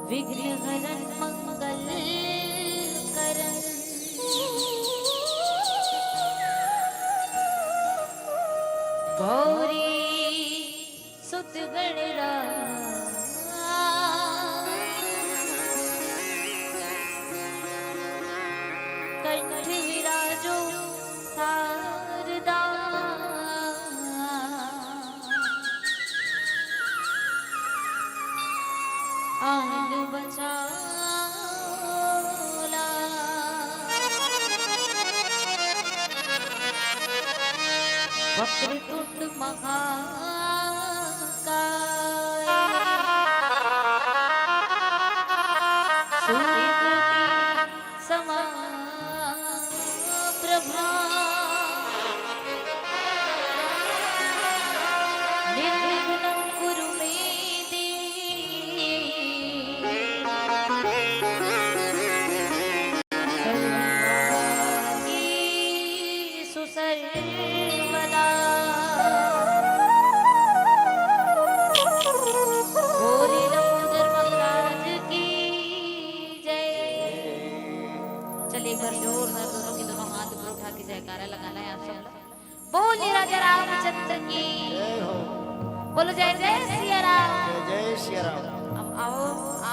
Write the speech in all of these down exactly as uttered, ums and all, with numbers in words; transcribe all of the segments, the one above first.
विघ्न हरन मंगल करन गौरी सुत गणराज। कंठ विराजो सारदा आन बचाला। वक्रतुंड महाकाय सूर्यकोटि समाप्रभा। निर्विघ्नं कुरु मे देव सर्वकार्येषु सर्वदा। बोले लंबोदर महाराज की जय। चलिए, एक बार जोरदार दोनों के दोनों हाथ ऊपर उठा के जयकारा लगाना है आप सब लोग। बोलिए राजा रामचंद्र की। जय हो। बोलो जय जय सिया राम। जय जय सिया राम। अब आओ,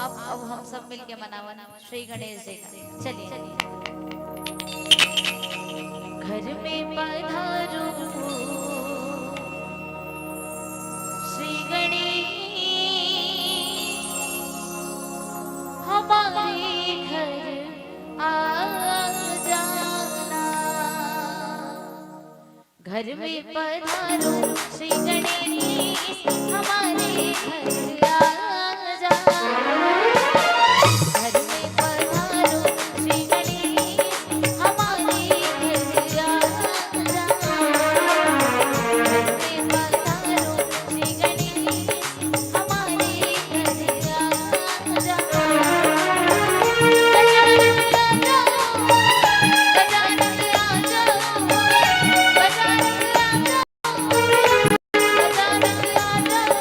आप, अब हम सब मिलके मनावन श्री गणेश जी का। चलिए। घर में पधारो श्री गणेश, हमारे घर आ जाना। घर में पधारो श्री गणेश, हमारे घर आ जाना। घर में पधारो श्री गणेश, हमारे घर आ जाना। घर में पधारो श्री गणेश, हमारे घर आ जाना। गजानन आ जाओ, गजानन आ जाओ, गजानन आ जाओ, गजानन आ जाओ।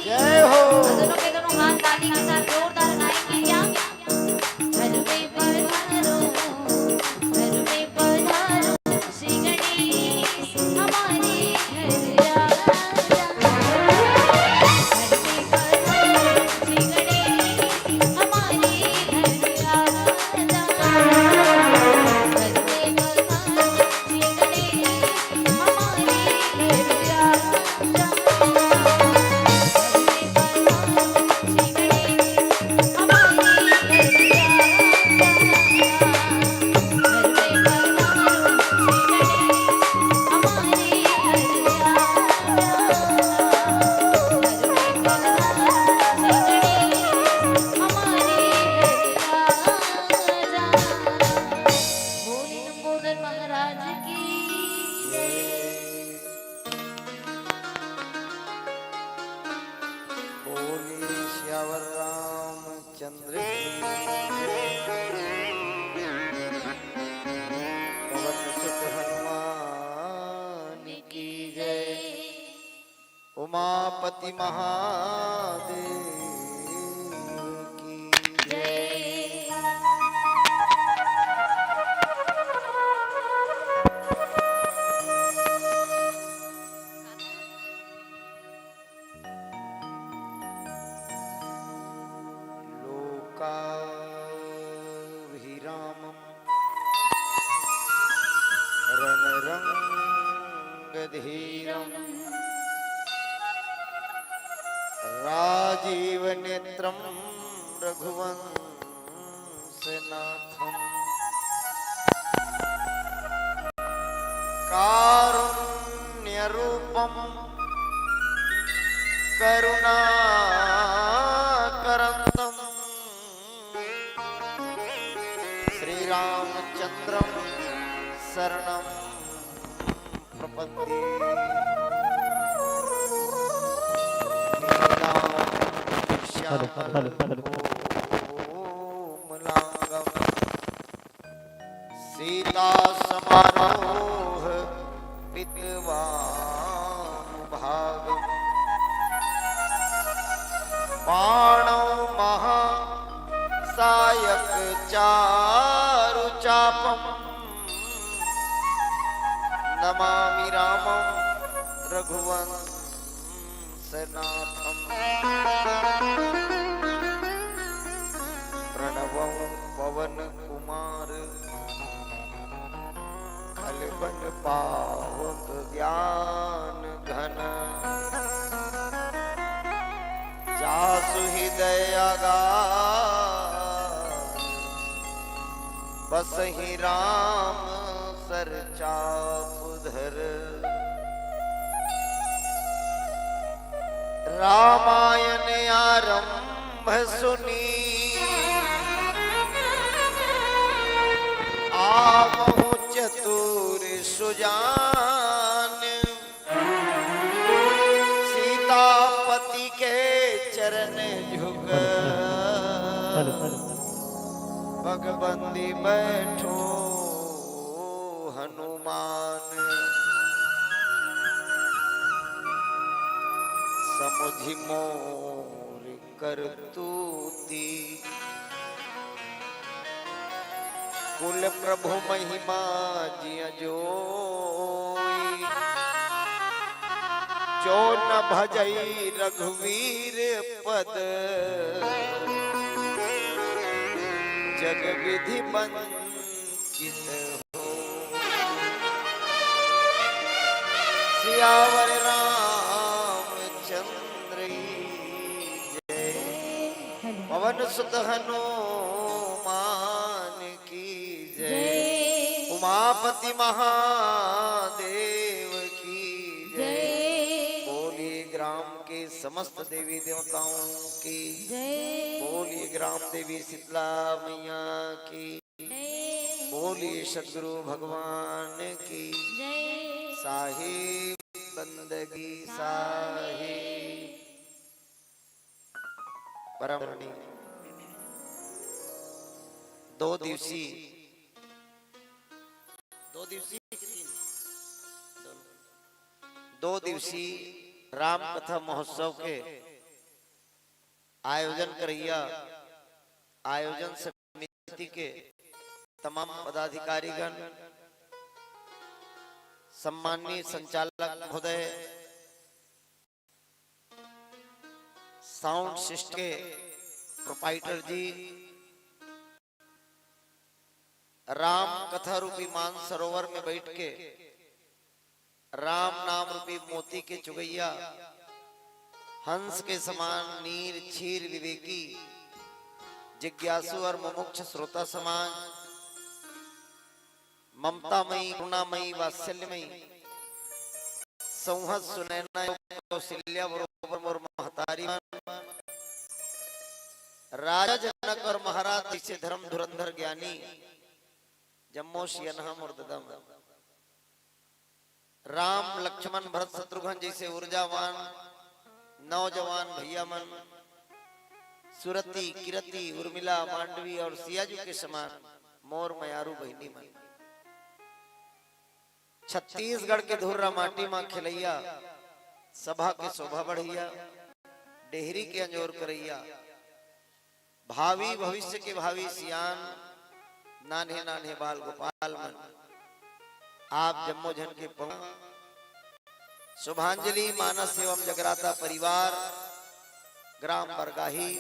जय हो। दोनों के दोनों हाथ ताली के साथ जोरदार गाएंगे क्या? घर में पधारो, घर में पधारो, श्री गणेश हमारे घर आजा। घर में पधारो, श्री गणेश हमारे घर आजा। घर में पधारो, श्री गणेश हमारे घर आजा। बोले लंबोदर महाराज की जय। बोले सियावर रामचंद्र की जय। पवन सुत हनुमान की जय। उमापति महादेव की जय। लोकाभिरामं रणरङ्गधीरं राजीवनेत्रं रघुवंशनाथं कारुण्यरूपं करुणाकरन्तं श्रीरामचन्द्रं शरणं प्रपद्ये। Hello, hello, hello. कोमलांगं सीता समारोह पित्वानुभागम्। पाणौ महासायक चारु चापम्। नमामि रामं रघुवंशनाथम्। प्रणवं पवन कुमार खल बन पावक ज्ञान घन। जासु हृदय आगाध बसहि राम सर चाप धर। रामायण आरंभ सुनी आवहु चतुर सुजान। सीतापति के चरण झुक पग बंदी बैठो हनुमान। समुझि मोर करतूती कुल प्रभु महिमा जिय जोई। जो न भजई रघुवीर पद जग विधि वंचित हो। सियावर रामचंद्र की जय। पवन सुत हनुमान की जय। जय। उमापति महादेव की जय। जय। बोलिए ग्राम के समस्त देवी देवताओं की जय। बोलिए ग्राम देवी शीतला मैया की जय। बोलिए सदगुरु भगवान की जय। साहिब बंदगी साहिब। परम दो दिवसीय, दो दिवसीय कि तीन? दोनों। दो दिवसीय राम कथा महोत्सव के आयोजन करइया, आयोजन समिति के तमाम पदाधिकारीगण, सम्माननीय संचालक महोदय, साउंड सिस्टम के प्रोप्राइटर जी, राम कथा रूपी मान सरोवर में बैठ के राम नाम रूपी मोती के चुगैया, हंस के समान नीर क्षीर विवेकी, जिज्ञासु और मुमुक्ष श्रोता समाज, ममतामयी, करुणामयी, वात्सल्यमयी, संहत सुनैना कौशल्या बरोबर मोर महतारी मन, राजा जनक और महाराज जैसे धर्म धुरंधर ज्ञानी, जम्मो सियनहा मोर ददा मन, राम लक्ष्मण भरत शत्रुघ्न जैसे ऊर्जावान नौजवान भैया मन, सुरति, किरति, उर्मिला, मांडवी और सियाजू के समान मोर मयारू बहिनी मन, छत्तीसगढ़ के धुर्रा माटी मा खेलैया, सभा के शोभा बढ़ैया, डेहरी के अंजोर करैया, भावी भविष्य के भावी सियान, नान्हे नान्हे बाल गोपाल मन, आप जम्मो झन के पहुंच शुभांजलि मानस एवं जगराता परिवार, ग्राम बरगाही,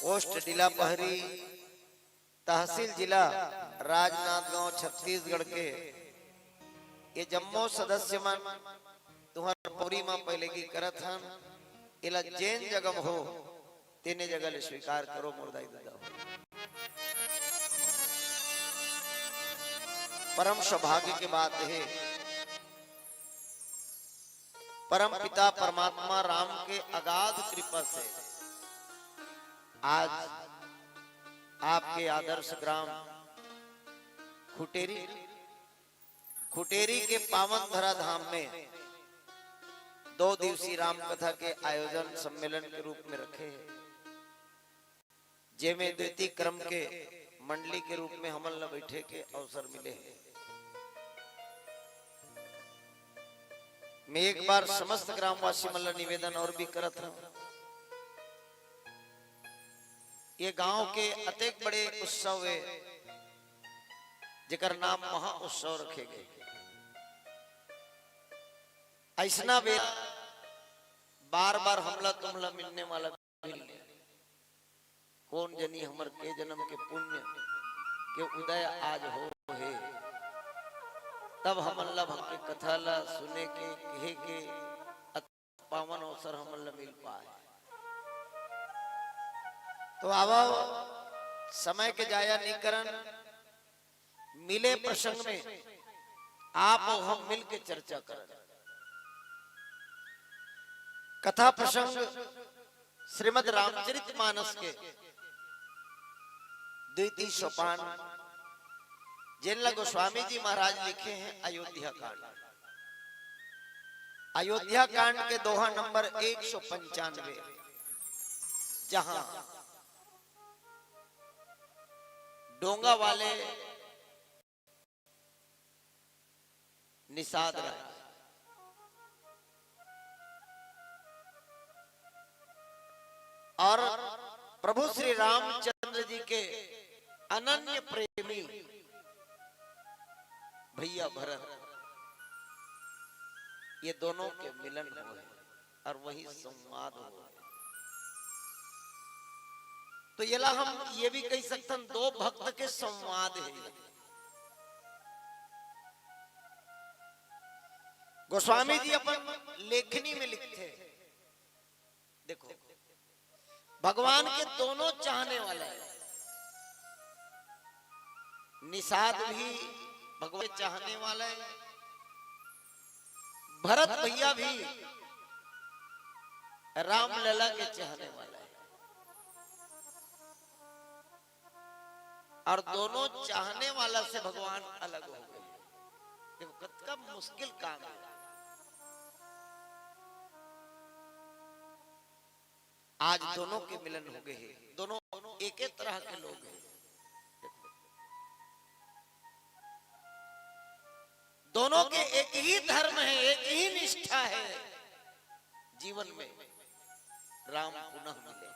पोस्ट डिलापहरी, तहसील जिला राजनांदगांव, छत्तीसगढ़ के ये जम्मो सदस्य मन तुहर पौरी म पैलगी करत हन। एला जेन जगह हो, तेने जगह ले स्वीकार करो मोर दाई ददा हो। परम सौभाग्य के बात हे, परम पिता परमात्मा राम के अगाध कृपा से आज आपके आदर्श ग्राम खुटेरी, खुटेरी के पावन धरा धाम में दो दिवसीय राम कथा के आयोजन सम्मेलन के रूप में रखे हे, जेमे द्वितीय क्रम के मंडली के रूप में हमन ला बैठे के अवसर मिले हे। मैं एक बार समस्त ग्रामवासी मन ला निवेदन और भी करत हूँ, ये गांव के अतेक बड़े उत्सव हे, जेकर नाम महा उत्सव रखे गए। ऐसना बेरा बार बार हमला तुमला मिलने वाला मिल ले। कौन जनी हमर के जन्म के पुण्य के उदय आज हो हे, तब हमन ला भगवान के कथा ला सुने के, कहे के अत पावन अवसर हमन ला मिल पाए। तो आवव, समय के जाया नहीं करन, मिले प्रसंग में आप अउ हम मिल के चर्चा करन। कथा प्रसंग श्रीमद् रामचरित मानस के द्वितीय सोपान, जेन ला गोस्वामी जी महाराज लिखे हे अयोध्या कांड। अयोध्या कांड के दोहा नंबर एक सौ पंचानवे, जहां डोंगा वाले निषाद राय और प्रभु श्री रामचंद्र जी के अनन्य प्रेमी भैया भरत, ये दोनों के मिलन होय और वही संवाद होय। तो येला हम ये भी कह सकथन, दो भक्त के संवाद हे। गोस्वामी जी अपन लेखनी में लिखथे, देखो, भगवान के दोनों चाहने वाला हे, निषाद भी भगवान के चाहने वाला हे, भरत भैया भी रामलला के चाहने वाला हे। और दोनों चाहने वाला से भगवान अलग हो गए। देखो, कतका मुश्किल काम हे। आज दोनों के मिलन हो गए हे, दोनों एक ही तरह के लोग हे। देखो, दोनों के एक ही धर्म हे, एक ही निष्ठा हे, जीवन में राम पुनः मिले।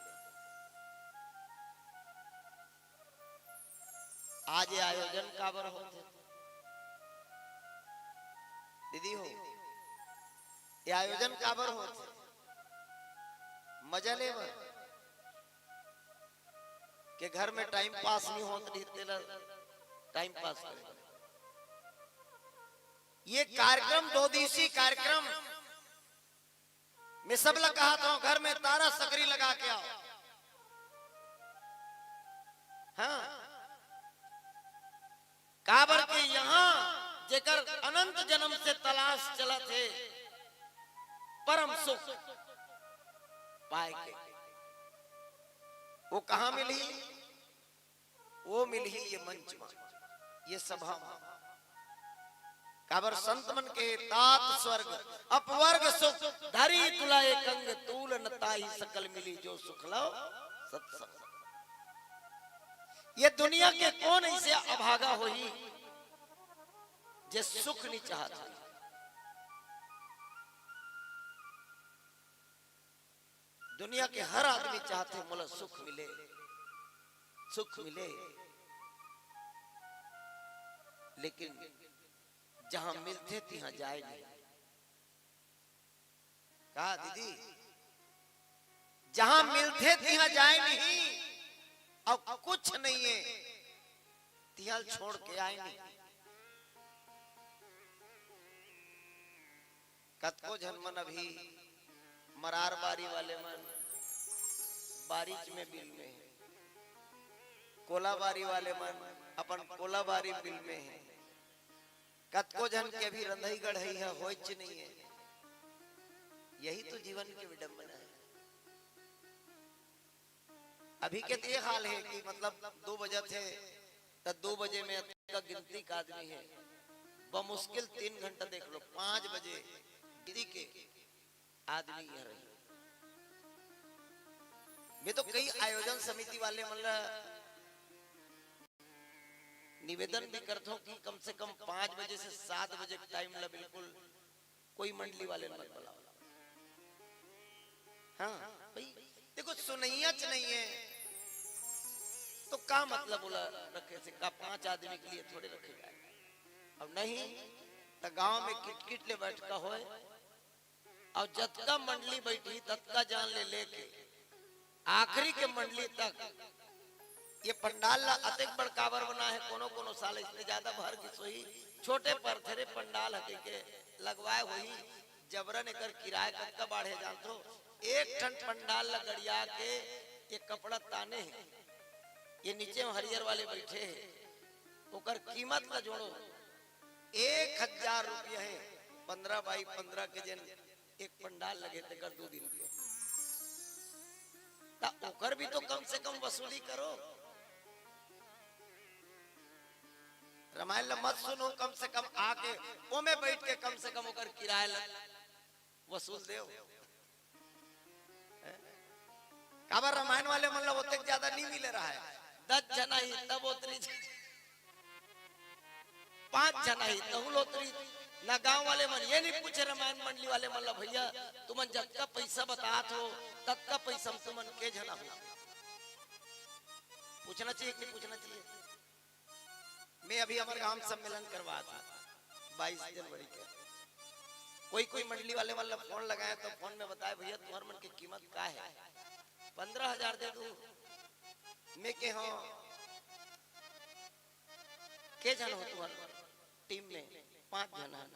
आज ये आयोजन काबर होत हे? दीदी हो, ये आयोजन काबर होत हे? मजा ले बर के घर में टाइम पास नहीं होत रही, तेला टाइम पास करे। ये कार्यक्रम, दो दिवसीय कार्यक्रम, मैं सब ला कहा था, घर में तारा सकरी लगा के आओ। हाँ, काबर के यहाँ जेकर अनंत जन्म से तलाश चलत हे परम सुख पाए के, वो कहाँ मिलही? वो मिलही ये मंच मा, ये सभा मा। काबर संत मन के तात स्वर्ग अपवर्ग सुख, धरी तुला एक अंग तूल न ताही सकल मिली, जो सुख लव सत्संग। ये दुनिया के कोन ऐसे अभागा होही जे सुख नहीं चाहत होही? दुनिया के हर आदमी चाहत हे मोला सुख मिले, सुख मिले, लेकिन जहां मिलथे तिहां जाए नहीं। का दीदी? जहां मिलथे तिहां जाए नहीं, अउ कुछ नहीं हे तिहां छोड़ के आए नहीं। कतको झन मन अभी मरार बारी वाले मन बारिश में बिल में हे, कोलाबारी वाले मन अपन कोलाबारी बिल में हे। कतको झन के अभी रंधई गढ़ई हे, होइच नहीं हे। यही तो जीवन के विडंबना हे। अभी के तो ये हाल हे कि मतलब दो बजत हे, त दो बजे में अतका गिनती का आदमी हे, बमुश्किल तीन घंटा देख लो, पाँच बजे गिनती के आदमी यहाँ रही। मैं तो कई आयोजन समिति वाले मन ला निवेदन भी करत हूँ कि कम से कम पाँच बजे से सात बजे के टाइम ला बिल्कुल कोई मंडली वाले मत बुलाओ। हाँ भाई, देखो, सुनैया च नहीं हे तो का मतलब ओला रखे से, का पांच आदमी के लिए थोड़े रखे जाए? अब नहीं तो गांव में किटकिट ले बैठका होए, अउ जतका मंडली बैठी ततका जान ले लेके आखिरी के मंडली तक ये पंडाल ला अतेक बड़ काबर बनाए हे, कोनो कोनो साल इसने ज्यादा भर गिस होही, छोटे परथे रे पंडाल ह कहिके लगवाए होही। जबरन एकर किराया कतका बाढ़े जानथो? एक ठन पंडाल ला गड़िया के ये कपड़ा ताने हे, ये नीचे में हरियर वाले बैठे हे, ओकर कीमत ला जोड़ो, एक हजार रुपया हे। पंद्रह बाई पंद्रह के जेन एक पंडाल लगे तेकर दू दिन के, त ओकर भी तो कम से कम वसूली करो। रामायण ला मत सुनो, कम से कम आके ओमे बैठ के कम से कम ओकर किराया ला वसूल देव। हैं? काबर रामायण वाले मन ला ओतेक ज्यादा नहीं मिले रहा हे, दस झन आही तब ओतनी झन, पांच झन आही तहू ल ओतनी। ना गांव वाले मन ये नहीं पूछे रामायण मंडली वाले मन ला, भैया तुमन जतका पैसा बतात हो ततका पैसा में तुमन के झन हो? पूछना चाहिए कि नहीं पूछना चाहिए? मैं अभी हमर गांव में सम्मेलन करवात हूँ बाईस जनवरी के। कोई कोई मंडली वाले मन ला फोन लगाए तो फोन में बताए, भैया तुम्हार मन के कीमत का हे? पंद्रह हजार दे दू। मैं के हो, के झन हो तुम्हार टीम में? पांच झन हन।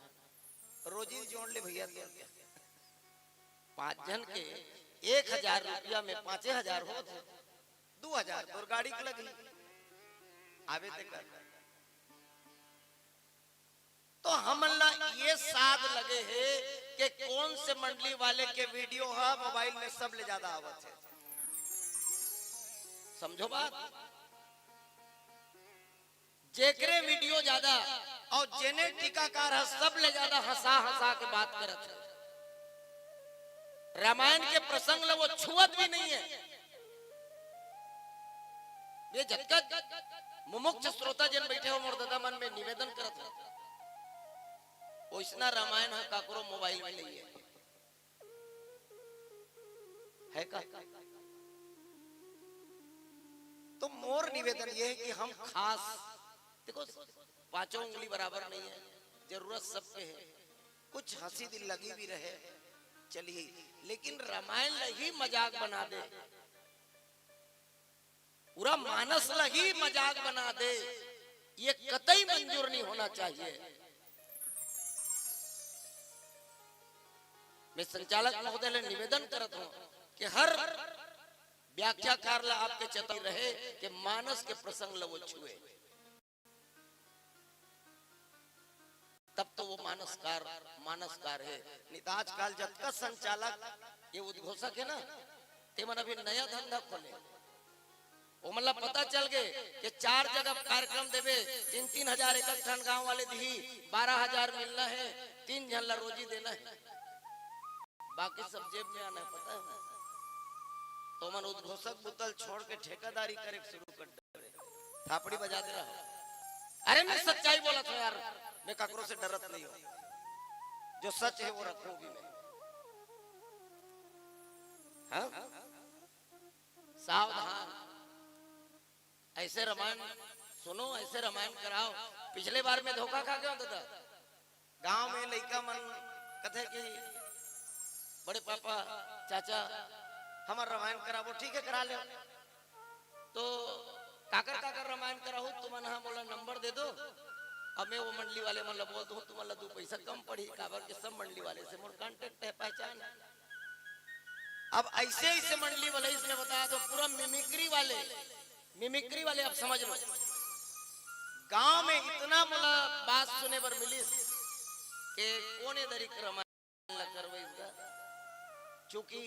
रोजी जोड़ ले भैया, तो पांच झन के एक हजार रुपया में पांचे हजार होत हे, दू हजार तोर गाड़ी के लगही, आवे ते कर। तो हमन ला ये साध लगे हे कि कौन से मंडली वाले के वीडियो ह मोबाइल में सबले ज्यादा आवत हे। समझो बात, जेकरे वीडियो ज्यादा अउ जेने टीकाकार ह, सबले ज्यादा हंसा हंसा के बात करत हे। रामायण के प्रसंग ल वो छुअत भी नहीं हे। ये जतका मुमुक्ष श्रोता जन बैठे हो, मोर दादा मन में निवेदन करत हे, ओइसना रामायण ह काकरो मोबाइल में नहीं हे। है का? तो मोर निवेदन ये है कि हम खास, देखो, पांचों उंगली बराबर नहीं है, जरूरत सबके है। कुछ हंसी दिल लगी भी रहे, चलिए, लेकिन रामायण ला ही मजाक बना दे, पूरा मानस ला ही मजाक बना दे, ये कतई मंजूर नहीं होना चाहिए। मैं संचालक महोदय ले निवेदन करत हूं कि हर व्याख्याकार ला आपके चेतावनी रहे कि मानस के प्रसंग ला वो छुए, तब तो वो मानसकार, मानसकार है। नहीं तो आजकल जतका संचालक, ये उद्घोषक है ना, ते मन अभी नया धंधा खोले। वो मतलब पता चल गए कि चार जगह कार्यक्रम देवे, तीन तीन हजार एक एक ठन गांव वाले दिही, बारह हजार मिलना है, तीन झन ला रोजी देना है, बाकी सब जेब में आना है, पता है? तो मन उद्घोषक बुतल छोड़ के ठेकेदारी करे शुरू कर दे। थापड़ी बजा दे रहा। अरे, मैं सच्चाई बोलत हूं यार, मैं ककरो से डरत नहीं हूं। जो सच है वो रखूंगी मैं। हाँ, सावधान, ऐसे रामायण सुनो, ऐसे रामायण कराओ। पिछले बार मैं धोखा खा गया हूं दादा। गांव में लइका मन कथे कि बड़े पापा, चाचा, हमर रामायण कराबो। ठीक है, करा ले। तो काकर काकर रामायण कराहू, तुमन हा मोला नंबर दे दो, अब मैं वो मंडली वाले मन ला बोल दूं, तुमन ला दू पैसा कम पड़ी, काबर के सब मंडली वाले से मोर कॉन्टैक्ट है, पहचान है। अब ऐसे ऐसे मंडली वाले इसने बताया, तो पूरा मिमिक्री वाले, मिमिक्री वाले आप समझ लो, गांव में इतना मोला बात सुने बर मिलिस के कोने दरी क्रम ला करवइस गा। चूंकि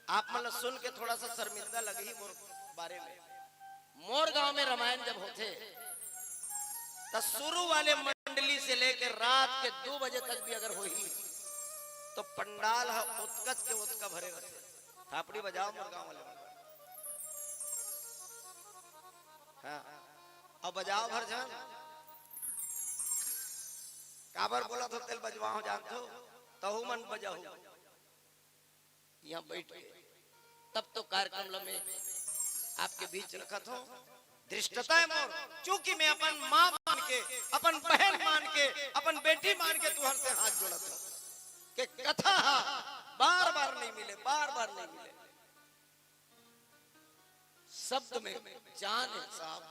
आप मन ला सुन के थोड़ा सा शर्मिंदा लगही मोर बारे में। मोर गांव में रामायण जब होथे, त शुरू वाले मंडली से लेके रात के दू बजे तक भी अगर होही, तो पंडाल ह ओतकच के ओतका भरे रहथे। थापड़ी बजाओ मोर गांव वाले मन। हाँ, अब बजाओ भर झन। काबर बोलत हो तेल बजवाओ जानथो, तहू मन बजाओ। यहाँ बैठ के तब तो कार्यक्रम ल मैं आपके बीच रखत हूँ। धृष्टता है मोर, चूंकि मैं अपन माँ मान के, अपन बहन मान के, अपन बेटी मान के तुहर से हाथ जोड़त हूँ कि कथा हा बार बार नहीं मिले, बार बार नहीं मिले। शब्द में जान है साहब।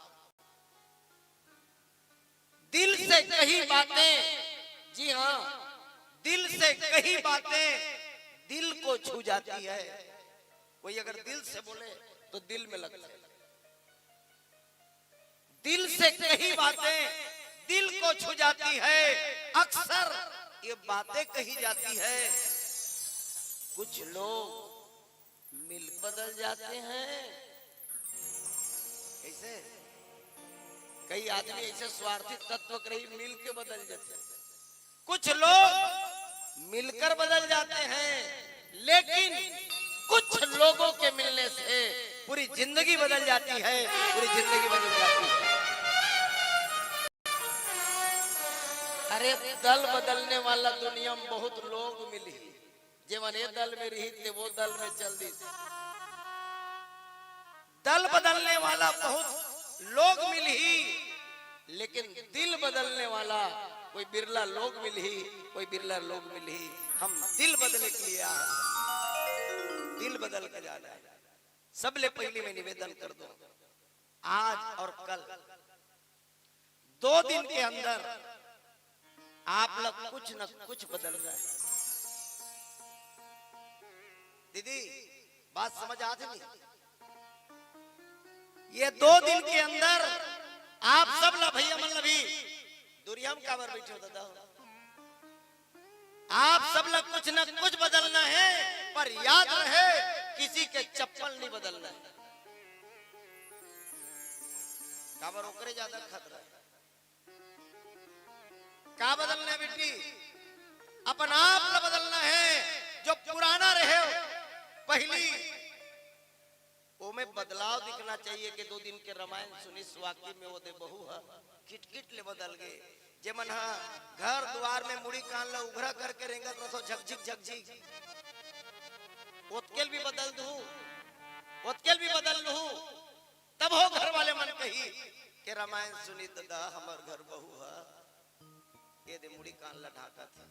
दिल से कही बातें, जी हाँ, दिल से कही बातें दिल को छू जाती है। कोई अगर दिल से बोले तो दिल में लगता है। दिल से कही बातें दिल को छू जाती है। अक्सर ये बातें कही जाती है। कुछ लोग मिल बदल जाते हैं। कैसे? कई आदमी ऐसे स्वार्थी तत्व के रही, मिल के बदल जाते हैं। कुछ लोग मिलकर बदल जाते हैं, लेकिन कुछ लोगों के मिलने से पूरी जिंदगी बदल जाती है, पूरी जिंदगी बदल जाती है। अरे, दल बदलने वाला दुनिया में बहुत लोग मिली, जेमन ए दल में रही थे, वो दल में चल दी। दल बदलने वाला बहुत लोग मिलही, लेकिन दिल बदलने वाला कोई बिरला लोग मिलही, कोई बिरला लोग मिलही। हम दिल बदले के लिए आए, दिल बदल के जाना है। सबले पहले मैं निवेदन कर दूं, आज और कल दो दिन के अंदर आप लोग कुछ न कुछ बदल रहे हैं। दीदी, बात समझ आत हे नहीं? ये दो दिन के अंदर आप सब ला, भैया मन ला भी, दुरिया में काबर बैठे हो दादा? आप सब ला कुछ न कुछ बदलना है, पर याद रहे, किसी के चप्पल नहीं बदलना है। काबर ओकरे ज्यादा खतरा है। का बदलना है बेटी? अपन आप ला बदलना है। जो पुराना रहे हो पहली, ओमे बदलाव दिखना चाहिए कि दो दिन के रामायण सुनिस, वाकई में वो दे बहू ह किटकिट ले बदल गए। जेमन ह घर दुआर में मुड़ी कान ला उघरा करके रेंगत रथो, झकझिक झकझिक, ओतकेल भी बदल दू। ओतके ल भी बदल लूहूं, तभो घर वाले मन कही के रामायण सुनी ददा, हमर घर बहू ह ये दे मुड़ी कान ला ढाकत हे।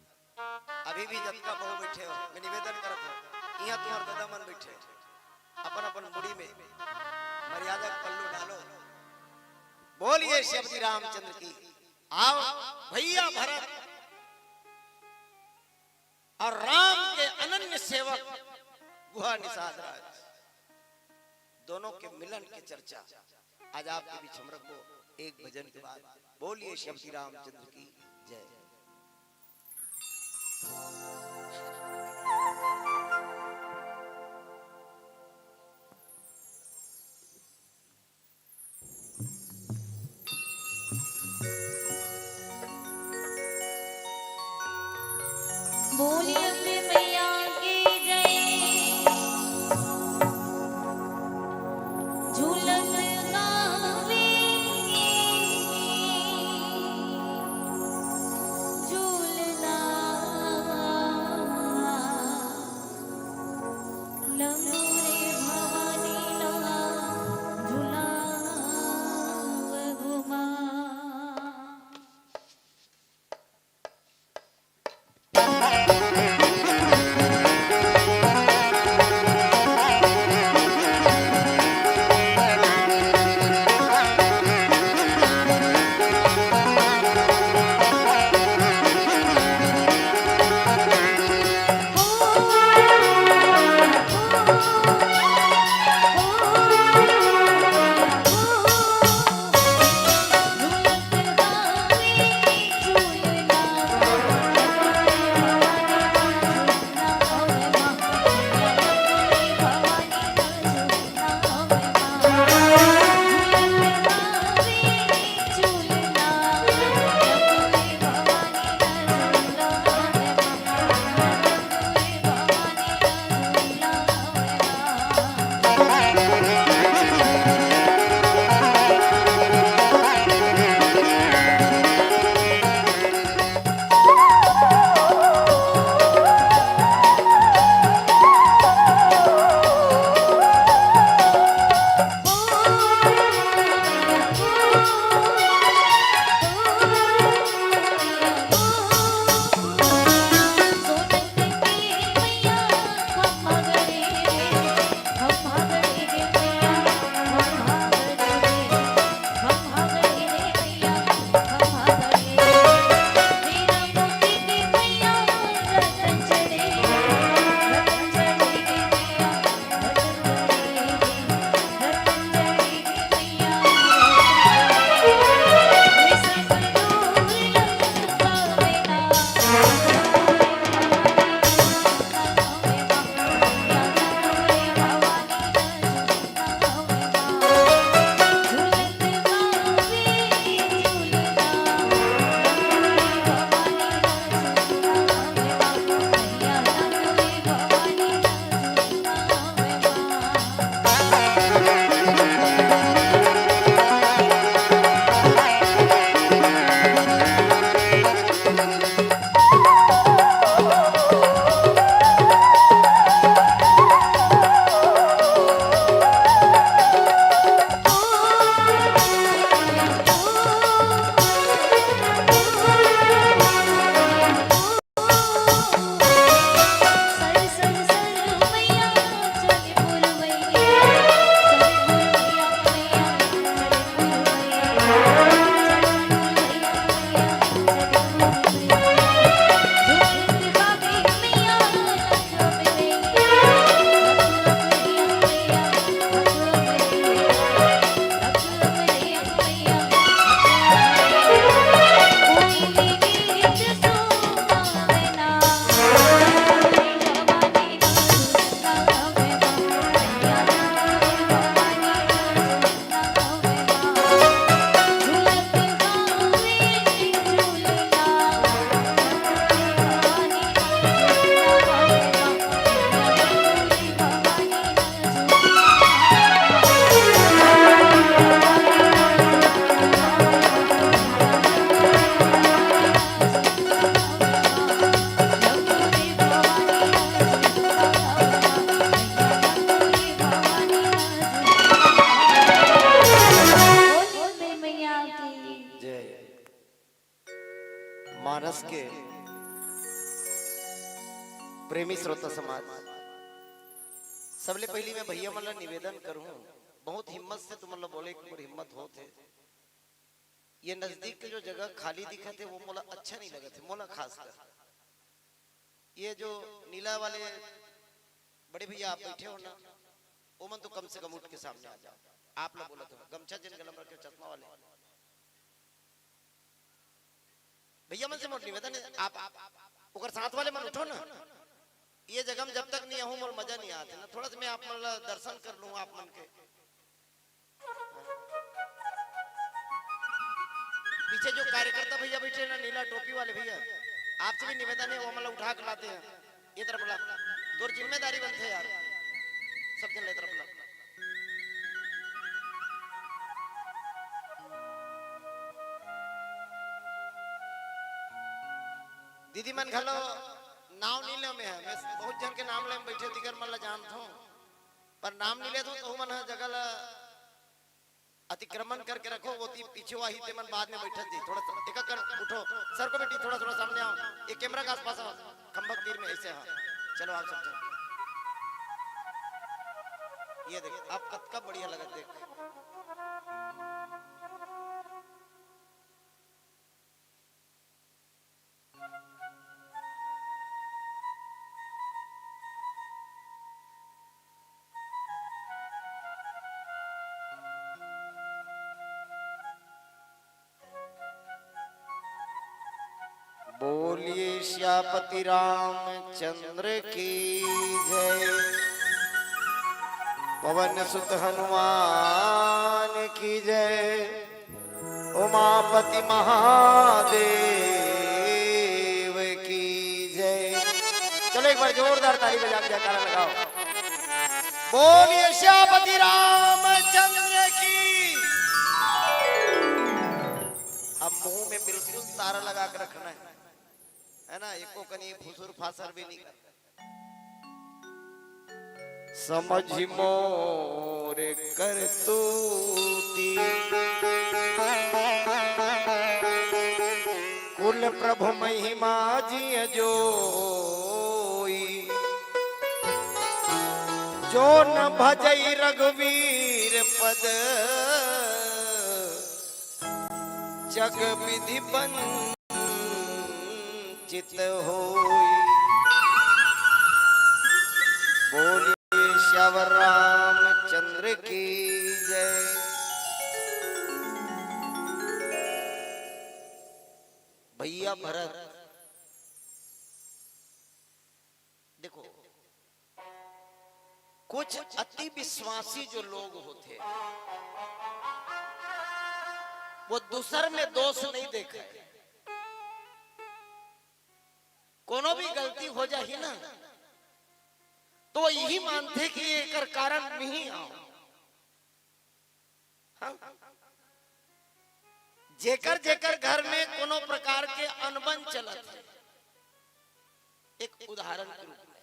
अभी भी जतका बहू बइठे हो, मैं निवेदन करत हूं, इहां तुम्हर ददा मन बइठे, अपन अपन मुड़ी में मर्यादा के पल्लू डालो। बोलिए श्रीमती रामचंद्र की। आओ भैया भरत और राम के अनन्य सेवक गुहा निषाद राज, दोनों के मिलन के चर्चा आज आपके बीच हम रखबो एक भजन के बाद। बोलिए श्रीमती रामचंद्र की जय। बोलिए अपने मैया की जय। झूलत गावे झूलना। मानस के प्रेमी श्रोता समाज, सबले पहिली मैं भैया मन ला निवेदन करूं, बहुत हिम्मत से तुमन ला बोले के मोर हिम्मत होत हे। ये नजदीक के जो जगह खाली दिखत हे, वो मोला अच्छा नहीं लगत हे, मोला खासकर। ये जो नीला वाले बड़े भैया आप बैठे हो ना, ओमन तो कम से कम उठ के सामने आ जाओ। आप ला बोलत हो, गमछा जिन गला में रखे हो, चश्मा वाले भैया मन से मोर निवेदन हे, आप, आप ओकर साथ वाले मन उठो ना। ये जगह में जब तक नहीं आहूं, मोर मजा नहीं आते ना। थोड़ा सा मैं आप मन ला दर्शन कर लूं आप मन के। पीछे जो कार्यकर्ता भैया बैठे हैं ना, नीला टोपी वाले भैया, आपसे भी निवेदन है, वो मतलब उठा के लाते हैं। ये तरफ ला, तोर जिम्मेदारी बनथे यार, सब जन ले तरफ ला। दीदी मन घलो नाम नहीं ले में है, मैं बहुत जन के नाम ले में बैठे, दिगर मन ला जानत हूँ, पर नाम नहीं लेत हूँ, तो मन ह जगह ला अतिक्रमण करके रखो, वो ती पीछे वाही ते मन बाद में बैठत जी। थोड़ा सा एक कर उठो, सर को बेटी थोड़ा, थोड़ा सामने आओ, ये कैमरा के आसपास आओ, खंभक तीर में ऐसे, हाँ, चलो आप सब जन। ये देख, आप कतका बढ़िया लगत देख। बोलिए सियापति रामचंद्र की जय, पवन सुत हनुमान की जय, उमापति महादेव की जय। चलो एक बार जोरदार ताली बजा के जयकारा लगाओ। बोलिए सियापति रामचंद्र की। अब मुंह में बिल्कुल तारा लगा के रखना है, है ना? एको कनी फुसुर फासर भी नहीं। समझि मोर करतूती, कुल प्रभु महिमा जिय जोई। जो न भजई रघुवीर पद, जग विधि बंद चित होई। बोलिए सियावर रामचंद्र की जय। भैया भरत, देखो, कुछ अति विश्वासी जो लोग होथे, वो दूसर में दोष नहीं देखे। कोनो भी गलती हो जाही ना, तो वो यही मानथे कि एकर कारण मिही आंव। हाँ? जेकर जेकर घर में कोनो प्रकार के अनबन चलत हे, एक उदाहरण के रूप में,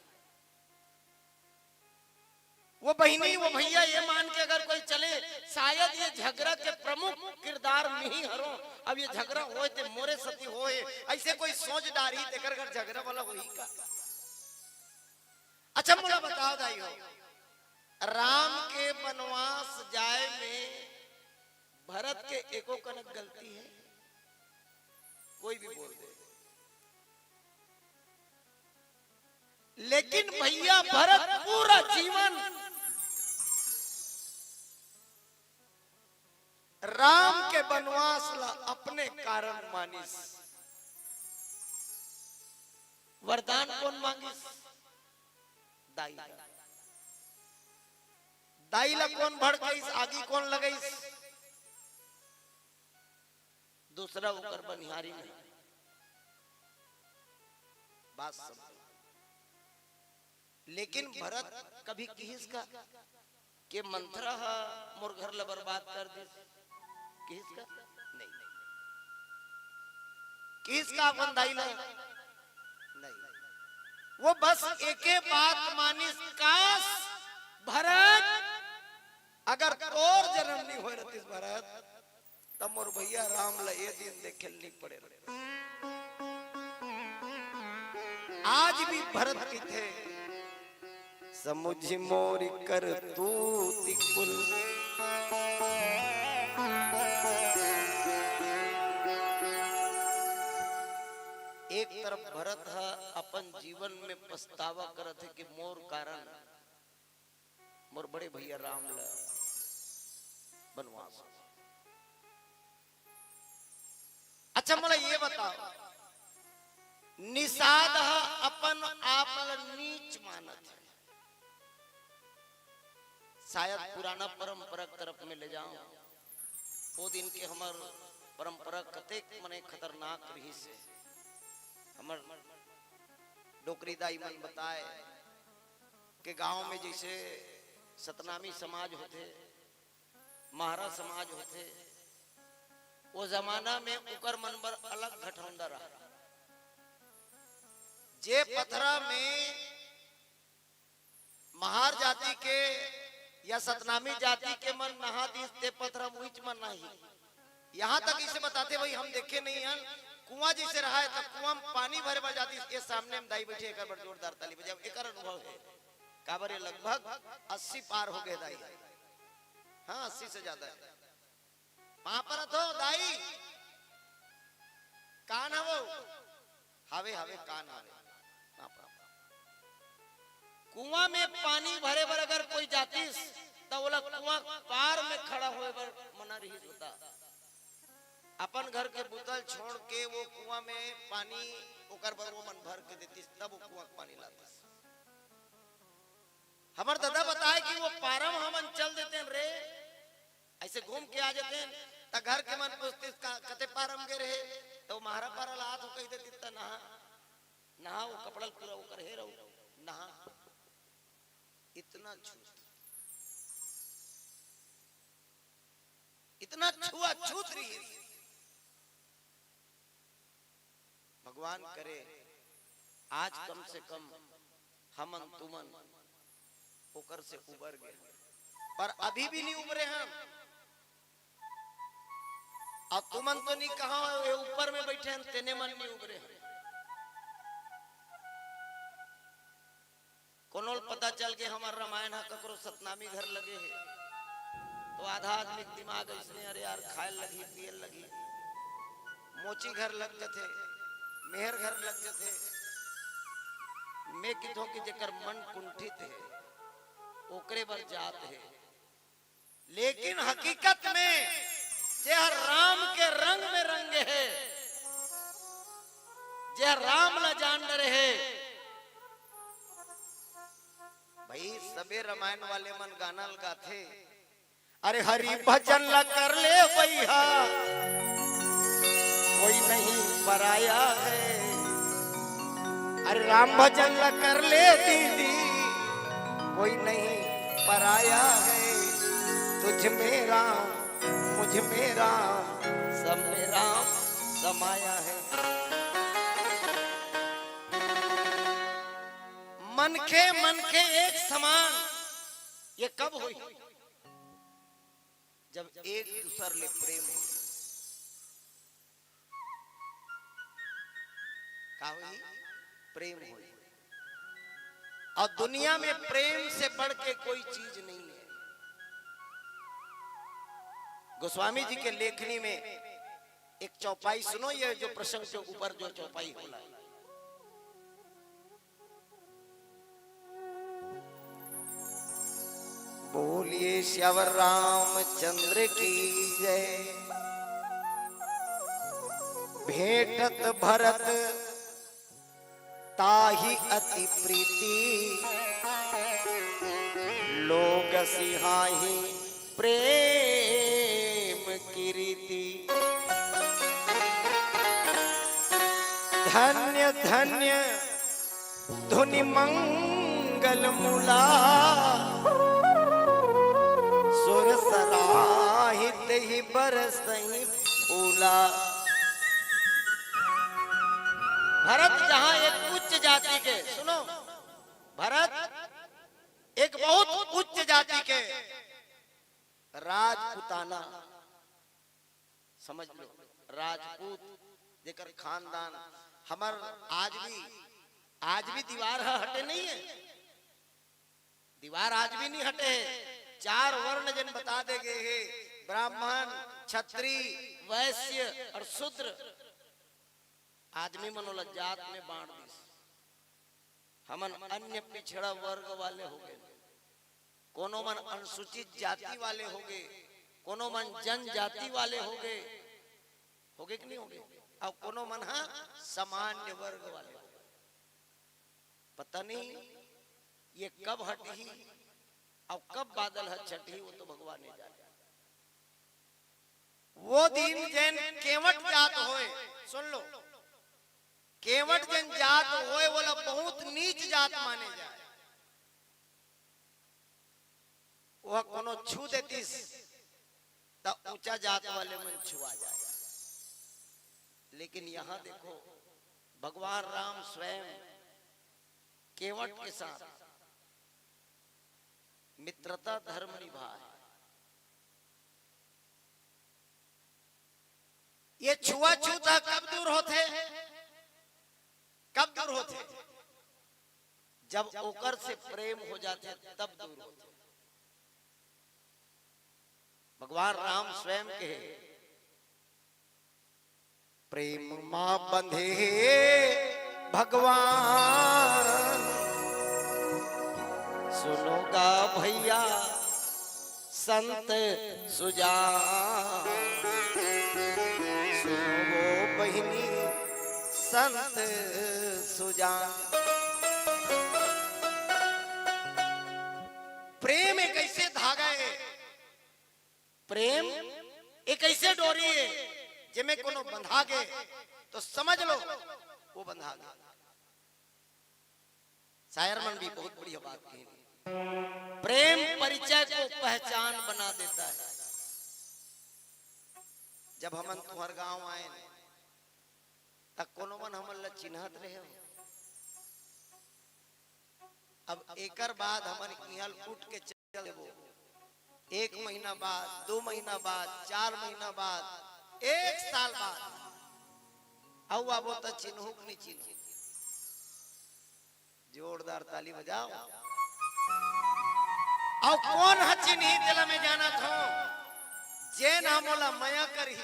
वो बहिनी, वो भैया ये मान के अगर कोई चले, शायद ये झगड़ा के प्रमुख किरदार मिही हरों, अब ये झगड़ा होय ते मोरे सती होय, ऐसे कोई सोच डारही, तेकर घर झगड़ा वाला होही का? अच्छा, मोला बताओ दाई हो, राम के बनवास जाय में भरत के एको कनक गलती हे? कोई भी बोल दे। लेकिन भैया भरत पूरा जीवन राम के बनवास ला अपने कारण मानिस। वरदान कोन मांगिस? दाई। दाई ला कोन भड़काइस, आगी कोन लगाइस? दूसरा ओकर बनिहारी नहीं। बात समझ। लेकिन भरत कभी किहिस का के मंथरा हा मोर घर ला बर्बाद कर दिस? किहिस का? नहीं। किहिस का अपन दाई ला? नहीं। वो बस एके बात मानिस, काश भरत, अगर तोर जन्म नहीं होय रहतिस भरत, तब मोर भैया राम ला ये दिन देखे ल नहीं पड़े रहतिस। आज भी भरत कहिथे, "समुझ मोरि करतूति कुल।" एक तरफ भरत ह अपन जीवन में पछतावा करत हे कि मोर कारण मोर बड़े भैया राम ल बनवास हो। अच्छा, मोला ये बताओ, निषाद ह अपन आप ल नीच मानत हे। शायद पुराना परंपरा के तरफ में ले जाओ, वो दिन के हमर परंपरा कतेक मने खतरनाक रहिस हे। हमर डोकरी दाई मन बताए के गांव में जैसे सतनामी समाज होथे, महारा समाज होथे, वो जमाना में ओकर मन बर अलग घटौंदा रहा। जे पथरा में महार जाति के या सतनामी जाति के मन नहा दिस, ते पथरा मुहिच मन नहाही। यहाँ तक इसे बताथे, भाई, हम देखे नहीं हन, कुआं जैसे रहा है, तब कुआं में पानी भरे बर जातिस, ये सामने में दाई बैठे, एकर बर जोरदार ताली बजाओ, एकर अनुभव है। काबर ये लगभग अस्सी पार हो गए दाई। हाँ, अस्सी से ज्यादा है। पाँव परत हो दाई, कान हवो? हावे, हावे, कान हावे। पाँव परत। कुआं में पानी भरे बर अगर कोई जातिस, त ओला कुआं पार में खड़ा होए बर मना रहिस होता। अपन घर के बुता ल छोड़ के वो कुआं में पानी ओकर बर वो मन भर के देतिस, तब वो कुआं के पानी लातिस। हमर दादा बताए कि वो पारम हमन चल देतेन रे, ऐसे घूम के आ जातेन, त घर के मन पूछतिस, "का, कते पारम गे रहे?" त वो महारा पारा ला हाथ कहि देतिस, "त नहा, नहा, वो कपड़ा पूरा ओकर हे रहू, नहा।" इतना छूत, इतना छुआछूत रहिस। भगवान करे, आज कम से कम हमन तुमन ओकर से उबर गए, पर अभी भी नहीं उबरे हम। अब तुमन तो नहीं कहा, ये ऊपर में बैठे हैं, तेने मन नहीं उबरे हैं। कोनो ल पता चल के हमर रामायण ह ककरो सतनामी घर लगे हे, तो आधा आदमी के दिमाग अइसने, "अरे यार, खाए लगही, पिए लगही।" मोची घर लग जथे, मेहर घर लग जथे। मैं किथों कि जेकर मन कुंठित हे, ओकरे बर जात हे। लेकिन हकीकत में जे हर राम के रंग में रंगे हे, जे हर राम ला जान डरे हे, भाई, सबे रामायण वाले मन गाना ल गाथे, "अरे हरि भजन ला कर ले भैया, कोई नहीं पराया है।" अरे राम भजन ला कर ले दीदी, कोई नहीं पराया है। तुझ में राम, मुझ में राम, सब में राम समाया है। मनखे, मनखे एक समान, ये कब होई? जब एक दूसर ले प्रेम हो। का होई? प्रेम होई। और दुनिया में प्रेम से बढ़ के कोई चीज नहीं है। गोस्वामी जी के लेखनी में एक चौपाई सुनो, ये जो प्रसंग के ऊपर जो चौपाई होला। बोलिए सियावर रामचंद्र की जय। भेंटत भरत ताहि अति प्रीति, लोग सिहाही प्रेम की रीति। धन्य धन्य धुनि मंगल मुला, सुर सराहित ही बरसही फूला। भरत जहां एक उच्च जाति के, सुनो, भरत एक बहुत उच्च जाति के राजपुताना, समझ लो, राजपूत जेकर खानदान हमर आज भी आज भी दीवार ह हटे नहीं है, दीवार आज भी नहीं हटे है। चार वर्ण जेन बता दे गए हे, ब्राह्मण, क्षत्रिय, वैश्य और शूद्र। आदमी मन ओला जात में बांट दिस। हमन अन्य पिछड़ा वर्ग वाले हो गए, कोनो मन अनुसूचित जाति वाले हो गए, कोनो मन जनजाति वाले हो गए, हो गए कि नहीं हो गए? अब कोनो मन हा सामान्य वर्ग वाले हो गए। पता नहीं ये कब हटही, अब कब बादल ह छटही, वो तो भगवान ही जाने। वो दिन जेन केवट जात होए, सुन लो, केवट जेन जात होए, वोला बहुत नीच जात माने जाए। वह कोनो छू देतिस, त ऊंचा जात वाले मन छुआ जाए। लेकिन यहां देखो, भगवान राम स्वयं केवट के साथ मित्रता धर्म निभाए। ये छुआछूत ह कब दूर होथे? कब दूर होथे? जब ओकर से प्रेम हो जाथे, तब दूर होथे। भगवान राम स्वयं कहे, "प्रेम मा बंधे हे भगवान, सुनो गा भैया संत सुजान, सुनो वो बहिनी संत सुजान।" प्रेम एक ऐसे धागा है, प्रेम एक ऐसे डोरी है, जेमे कोनो बंधा गे तो समझ लो वो बंधा गे। शायर मन भी बहुत बढ़िया बात कही, प्रेम परिचय को पहचान बना देता है। जब हमन तुम्हर गांव आए, त कोनो मन हमन ला चिन्हत रहे हो? अब एकर बाद हमन इहां उठ के चल देबो। एक महीना बाद, दो महीना बाद, चार महीना बाद, एक साल बाद, अउ आबो त चिन्हू कि नहीं चिन्हू? जोरदार ताली बजाओ। अउ कोन ह चिन्ही, तेला मैं जानत हूं, जेन ह मोला मया करही।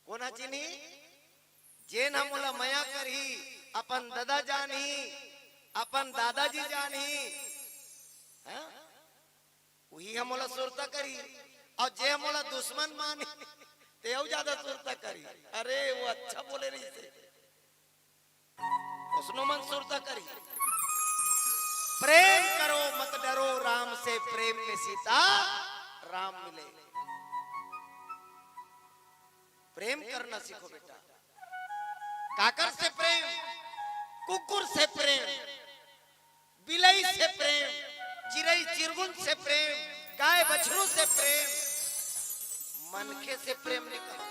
कोन ह चिन्ही? जेन ह मोला मया करही, अपन ददा जानही, अपन दादाजी जानही, हैं? उही ह मोला सुरता करही। अउ जे ह मोला दुश्मन मानही, ते अउ ज्यादा सुरता करही। अरे, वो अच्छा बोले रहिसे। उसनो मन सुरता करही। प्रेम करो मत डरो राम से, प्रेम में सीता राम मिले। प्रेम करना सीखो बेटा। काकर से प्रेम? कुकुर से प्रेम, बिलई से प्रेम, चिरई चिरगुन से प्रेम, गाय बछरू से प्रेम, मनखे से प्रेम नहीं करते।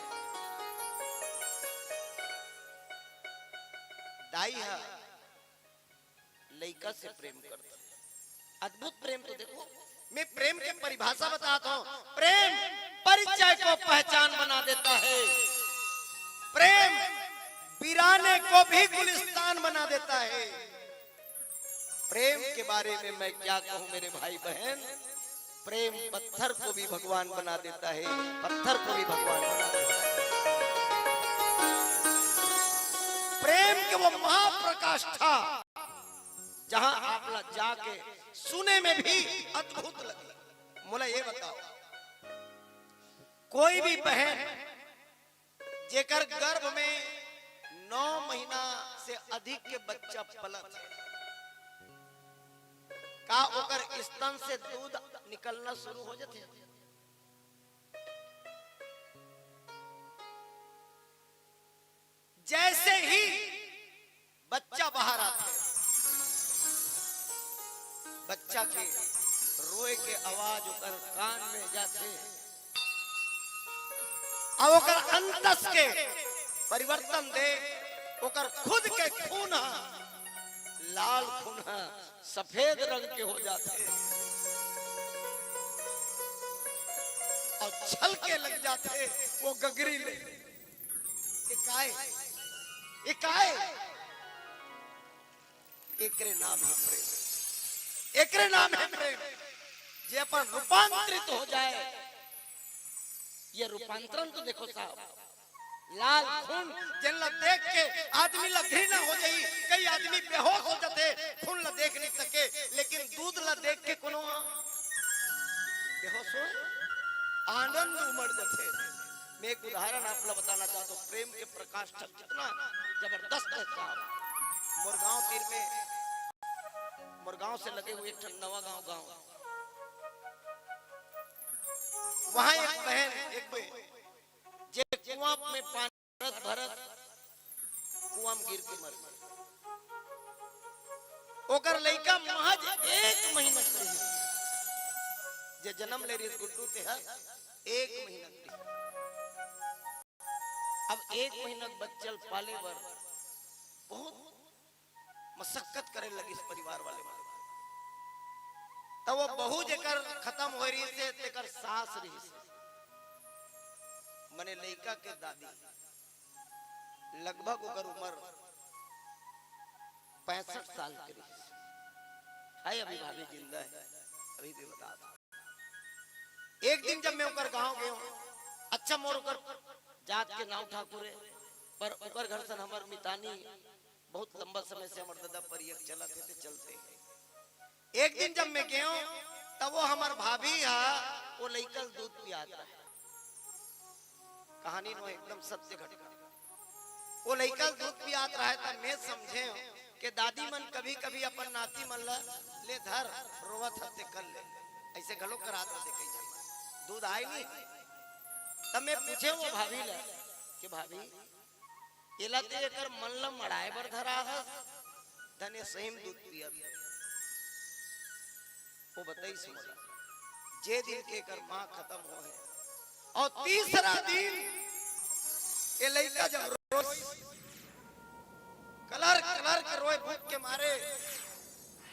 दाई ह लइका से प्रेम करता है। अद्भुत प्रेम तो देखो, मैं प्रेम के परिभाषा बताता हूं। प्रेम परिचय को पहचान बना देता है, प्रेम वीराने को भी गुलिस्तान बना देता है। प्रेम के बारे में मैं क्या कहूं मेरे भाई बहन, प्रेम पत्थर को भी भगवान बना देता है, पत्थर को भी भगवान बना देता है। प्रेम के वो महाप्रकाष्ठा, जहां आप ला जाके सुने में भी अद्भुत लगे। मोला ये बताओ, कोई भी बहन जेकर गर्भ में नौ महीना से अधिक के बच्चा पलत हे, का ओकर स्तन से दूध निकलना शुरू हो जाथे? जैसे ही बच्चा बाहर आथे, बच्चा के रोए के आवाज ओकर कान में जाथे, अब ओकर अंतस के परिवर्तन देख ओकर खुद के खून ह, लाल खून ह, सफेद रंग के हो जाथे अउ छलके लग जाथे वो गगरी ले। ये काय? ये काय? एकरे नाम हे प्रेम, एकरे नाम हे प्रेम। जे अपन रूपांतरित हो जाए, ये रूपांतरण तो देखो साहब, लाल खून, जेन ला देख के आदमी ला घृणा हो जाई। कई आदमी बेहोश हो जाथे, खून ला देख नहीं सके, लेकिन दूध ला देख के कोनो बेहोश हो, आनंद उमड़ जाथे। मैं एक उदाहरण आप ला बताना चाहता हूँ, प्रेम के प्रकाश कितना जबरदस्त है साहब। मोरगांव तीर में, मोरगांव से लगे हुए एक ठन नवा गांव, गांव, वहां एक बहन, एक बहन, जे कुआं में पानी भरत भरत कुआं में गिर के मर गई। ओकर लइका महज एक महीना के रहिस, जे जन्म ले रहिस गुड्डू, तेहर एक महीना के रहिस। अब एक महीना के बच्चा ल पाले बर बहुत मशक्कत करे लगिस परिवार वाले मन। त वो बहू जेकर खतम होय रहिस हे, तेकर सास रहिस हे, मने लइका के दादी। लगभग ओकर उमर पैंसठ साल के रहिस हे। अभी भाभी जिंदा हे, अभी भी बता दो। एक दिन जब मैं ओकर गांव गेंव, अच्छा मोर ओकर जात के नाव ठाकुर हे, पर ओकर घर सन हमर मितानी बहुत लंबा समय से हमर ददा परियक चलत हे, ते चलते हे। एक दिन जब मैं गेंव, तब वो हमर भाभी हा वो लइका ल दूध पियात रहे। कहानी नोहे, एकदम सत्य घटना। वो लइका ल दूध पियात रहे, तब मैं समझेंव के दादी मन कभी-कभी अपन नाती मन ल ले धर, रोवत हे ते कर ले, अइसे घलो करात रहिथे कई झन। दूध आय नहीं, तब मैं पूछेंव वो भाभी ल के भाभी, एला ते एकर मन ल मड़ाय बर धरा हस, धने सही म दूध पियत हे। वो बताइस मोला, जे दिन के एकर मां खतम होय हे, अउ तीसरा दिन ये लइका जब रोइस, कलर कलर के रोय भूख के मारे,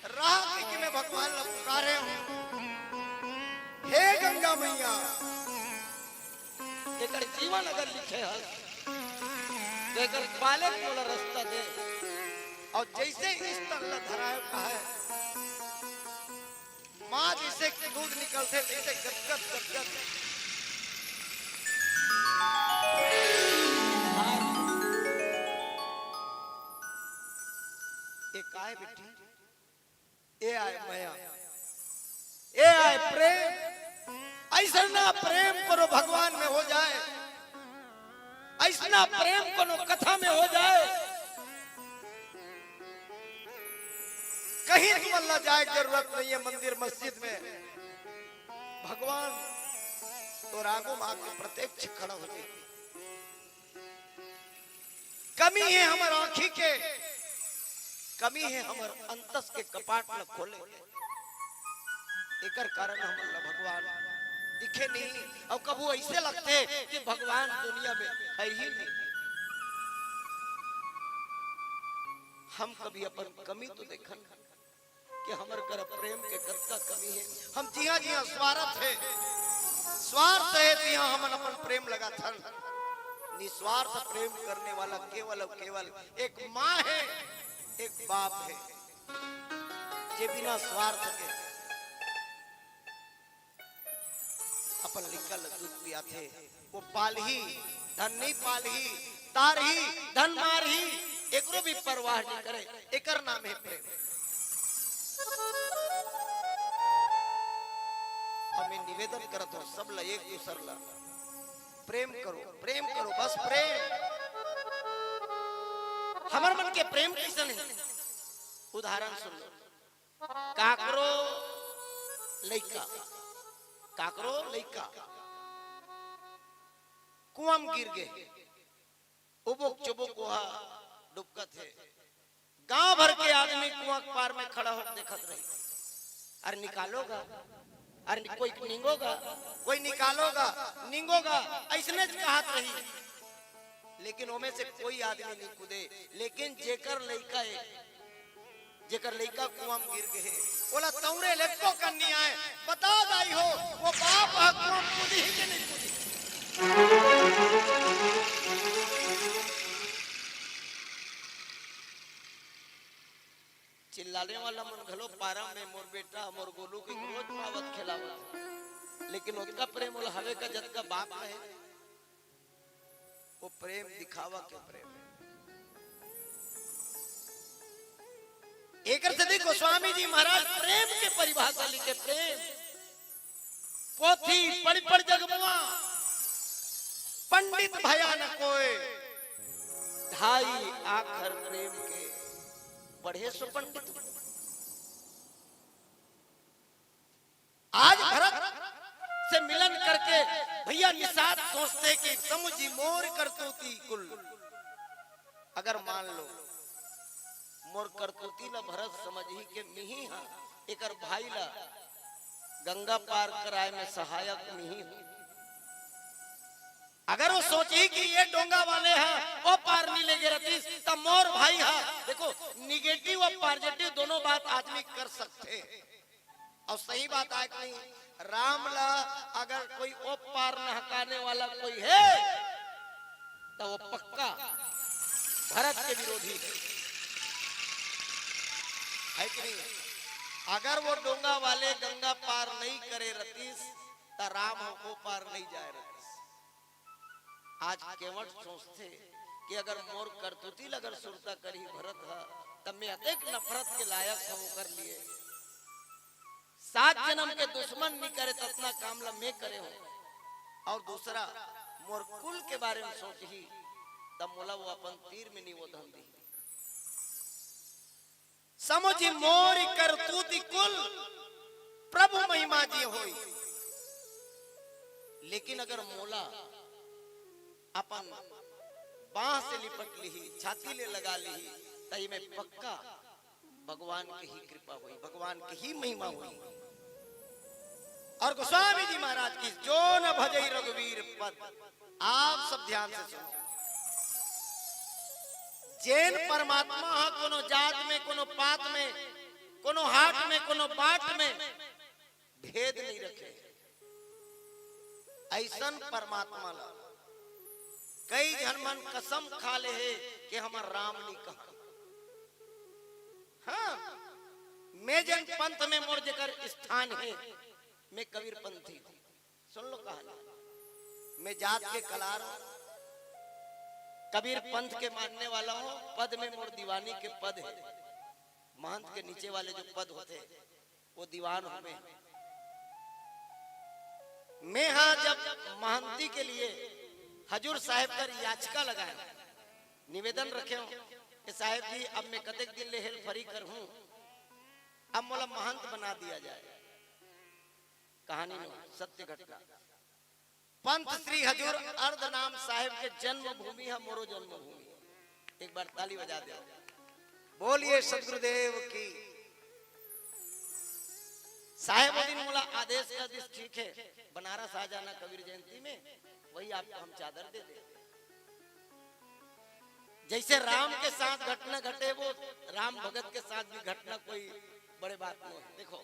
राह के कि मैं भगवान ला पुकारे हूं, हे गंगा मैया, एकर जीवन अगर लिखे हस, त एकर पाले के मोला रस्ता दे। अउ जइसे स्तन ला धराय हे, मां जइसे दूध निकलथे, तइसे गदगद, गदगद। ए काय बेटी? ए आय मया, ए आय प्रेम। अइसना प्रेम कोनो भगवान में हो जाय, अइसना प्रेम कोनो कथा में हो जाय, कहीं तुमन ला जाय के जरूरत नहीं हे मंदिर मस्जिद में। भगवान तोर आगू म आके प्रत्यक्ष खड़ा हो जाही। कमी हे हमर आंखी के, कमी हे हमर अंतस के कपाट ल खोले के। एकर कारण हमन ल भगवान दिखे नहीं, अउ कभू अइसे लगथे कि भगवान दुनिया में हे ही नहीं। हम कभी अपन कमी तो देखन कि हमर करा प्रेम के कतका कमी हे। हम जिहां जिहां स्वार्थ हे, स्वार्थ हे, तिहां हमन अपन प्रेम लगाथन। निस्वार्थ प्रेम करने वाला केवल अउ केवल एक मां हे, एक बाप हे, जे बिना स्वार्थ के अपन लइका ल दूध पियाथे। वो पालही, धन नहीं पालही, तारही, धन मारही, एकरो भी परवाह नहीं करे। एकर नाम हे प्रेम। अब मैं निवेदन करत हूं सब ला, एक दूसर ला प्रेम करो, प्रेम करो, बस प्रेम। हमर मन के प्रेम कइसन हे? उदाहरण सुन लो। काकरो लइका, काकरो लइका कुआं म गिर गे, उबुक चुबुक ओहा डुबकत हे। गांव भर के आदमी कुआं के पार में खड़ा होके देखत रही, "अरे निकालो गा, अरे कोई निंगो गा, कोई निकालो गा, निंगो गा," अइसने कहत रही। लेकिन ओमे से कोई आदमी नहीं कूदे। लेकिन जेकर लइका हे, जेकर लइका कुआं म गिर गे हे, ओला तौरे ले एको कन नइ आय। बता दाई हो, वो बाप ह कुआं म कूदही के नहीं कूदही? वाला मन घलो पारा में मोर बेटा, मोर गोलू के रोज पावत खेलावत हे। लेकिन ओतका प्रेम ओला हवे का जतका बाप रहे। वो प्रेम दिखावा के प्रेम हे। एकर सेती गोस्वामी जी महाराज प्रेम के परिभाषा लिखे, प्रेम पोथी पढ़ि पढ़ि जग मुआ, पंडित भया न कोय, ढाई आखर प्रेम के, पढ़े सो पंडित। आज भरत से मिलन करके भैया निषाद सोचथे कि समुझी मोर करतूती कुल। अगर मान लो मोर करतूती ला भरत समझही के मिही हा, एकर भाई ला गंगा पार कराए में सहायक मिही हा। अगर वो सोचही कि ये डोंगा वाले हा, वो पार नहीं लेगे रतीश, त मोर भाई हा। देखो, निगेटिव और पॉजिटिव दोनों बात आदमी कर सकथे। और सही बात आय कि नहीं, राम ला अगर कोई ओ पार नहकाने वाला कोई हे, त वो पक्का भरत के विरोधी हे, है कि नहीं? अगर वो डोंगा वाले गंगा पार नहीं करे रतीश, त राम ह ओ पार नहीं जाय रतीश। आज केवट सोचथे कि अगर मोर करतूती ल अगर सुरता करही भरत ह, त मैं अतेक नफरत के लायक हूं ओकर लिए। सात जन्म के दुश्मन नी करे ततना काम ल मैं करे हूं। और दूसरा, मोर कुल के बारे में सोचही, त मोला वो अपन तीर में नी ओधन दिही। समुझ मोर करतूती कुल, प्रभु महिमा जी होई। लेकिन अगर मोला अपन बांह से लिपट लिही, छाती ले लगा लिही, त इमे पक्का भगवान के ही कृपा होई, भगवान के ही महिमा होई। और गोस्वामी जी महाराज की, "जो न भजई रघुवीर पद।" आप सब ध्यान से सुनो। जेन परमात्मा ह कोनो जात में, कोनो पात में, कोनो हाट में, कोनो बाट में भेद नहीं रखे, ऐसन परमात्मा ला कई झन मन कसम खा ले हे कि हमर राम नहीं कहा। हाँ, मैं जेन पंथ में मोर जेकर स्थान हे, मैं कबीर पंथी हूँ। सुन लो कहानी। मैं जात के कलार हूँ, कबीर पंथ के मानने वाला हूँ। पद में मोर दीवानी के पद हे, महंत के नीचे वाले जो पद होथे, वो दीवान हूँ मैं। मैं हा जब महंती के लिए हजूर साहेब कर याचिका लगाए हूँ, निवेदन रखे हूँ कि साहेब जी, अब मैं कतेक दिन ले हेल फरी कर हूँ, अब मोला महंत बना दिया जाए। कहानी नो, सत्य घटना। पंथ श्री हजूर अर्ध नाम साहेब के जन्मभूमि है, मोरो जन्मभूमि। एक बार ताली बजा दे। बोलिए सदगुरुदेव की। साहेब वो दिन मोला आदेश कर दिस, ठीक है, बनारस आ जाना कबीर जयंती में, वही आपको हम चादर दे दे। जैसे राम के साथ घटना घटे, वो राम भगत के साथ भी घटना कोई बड़े बात नहीं है। देखो,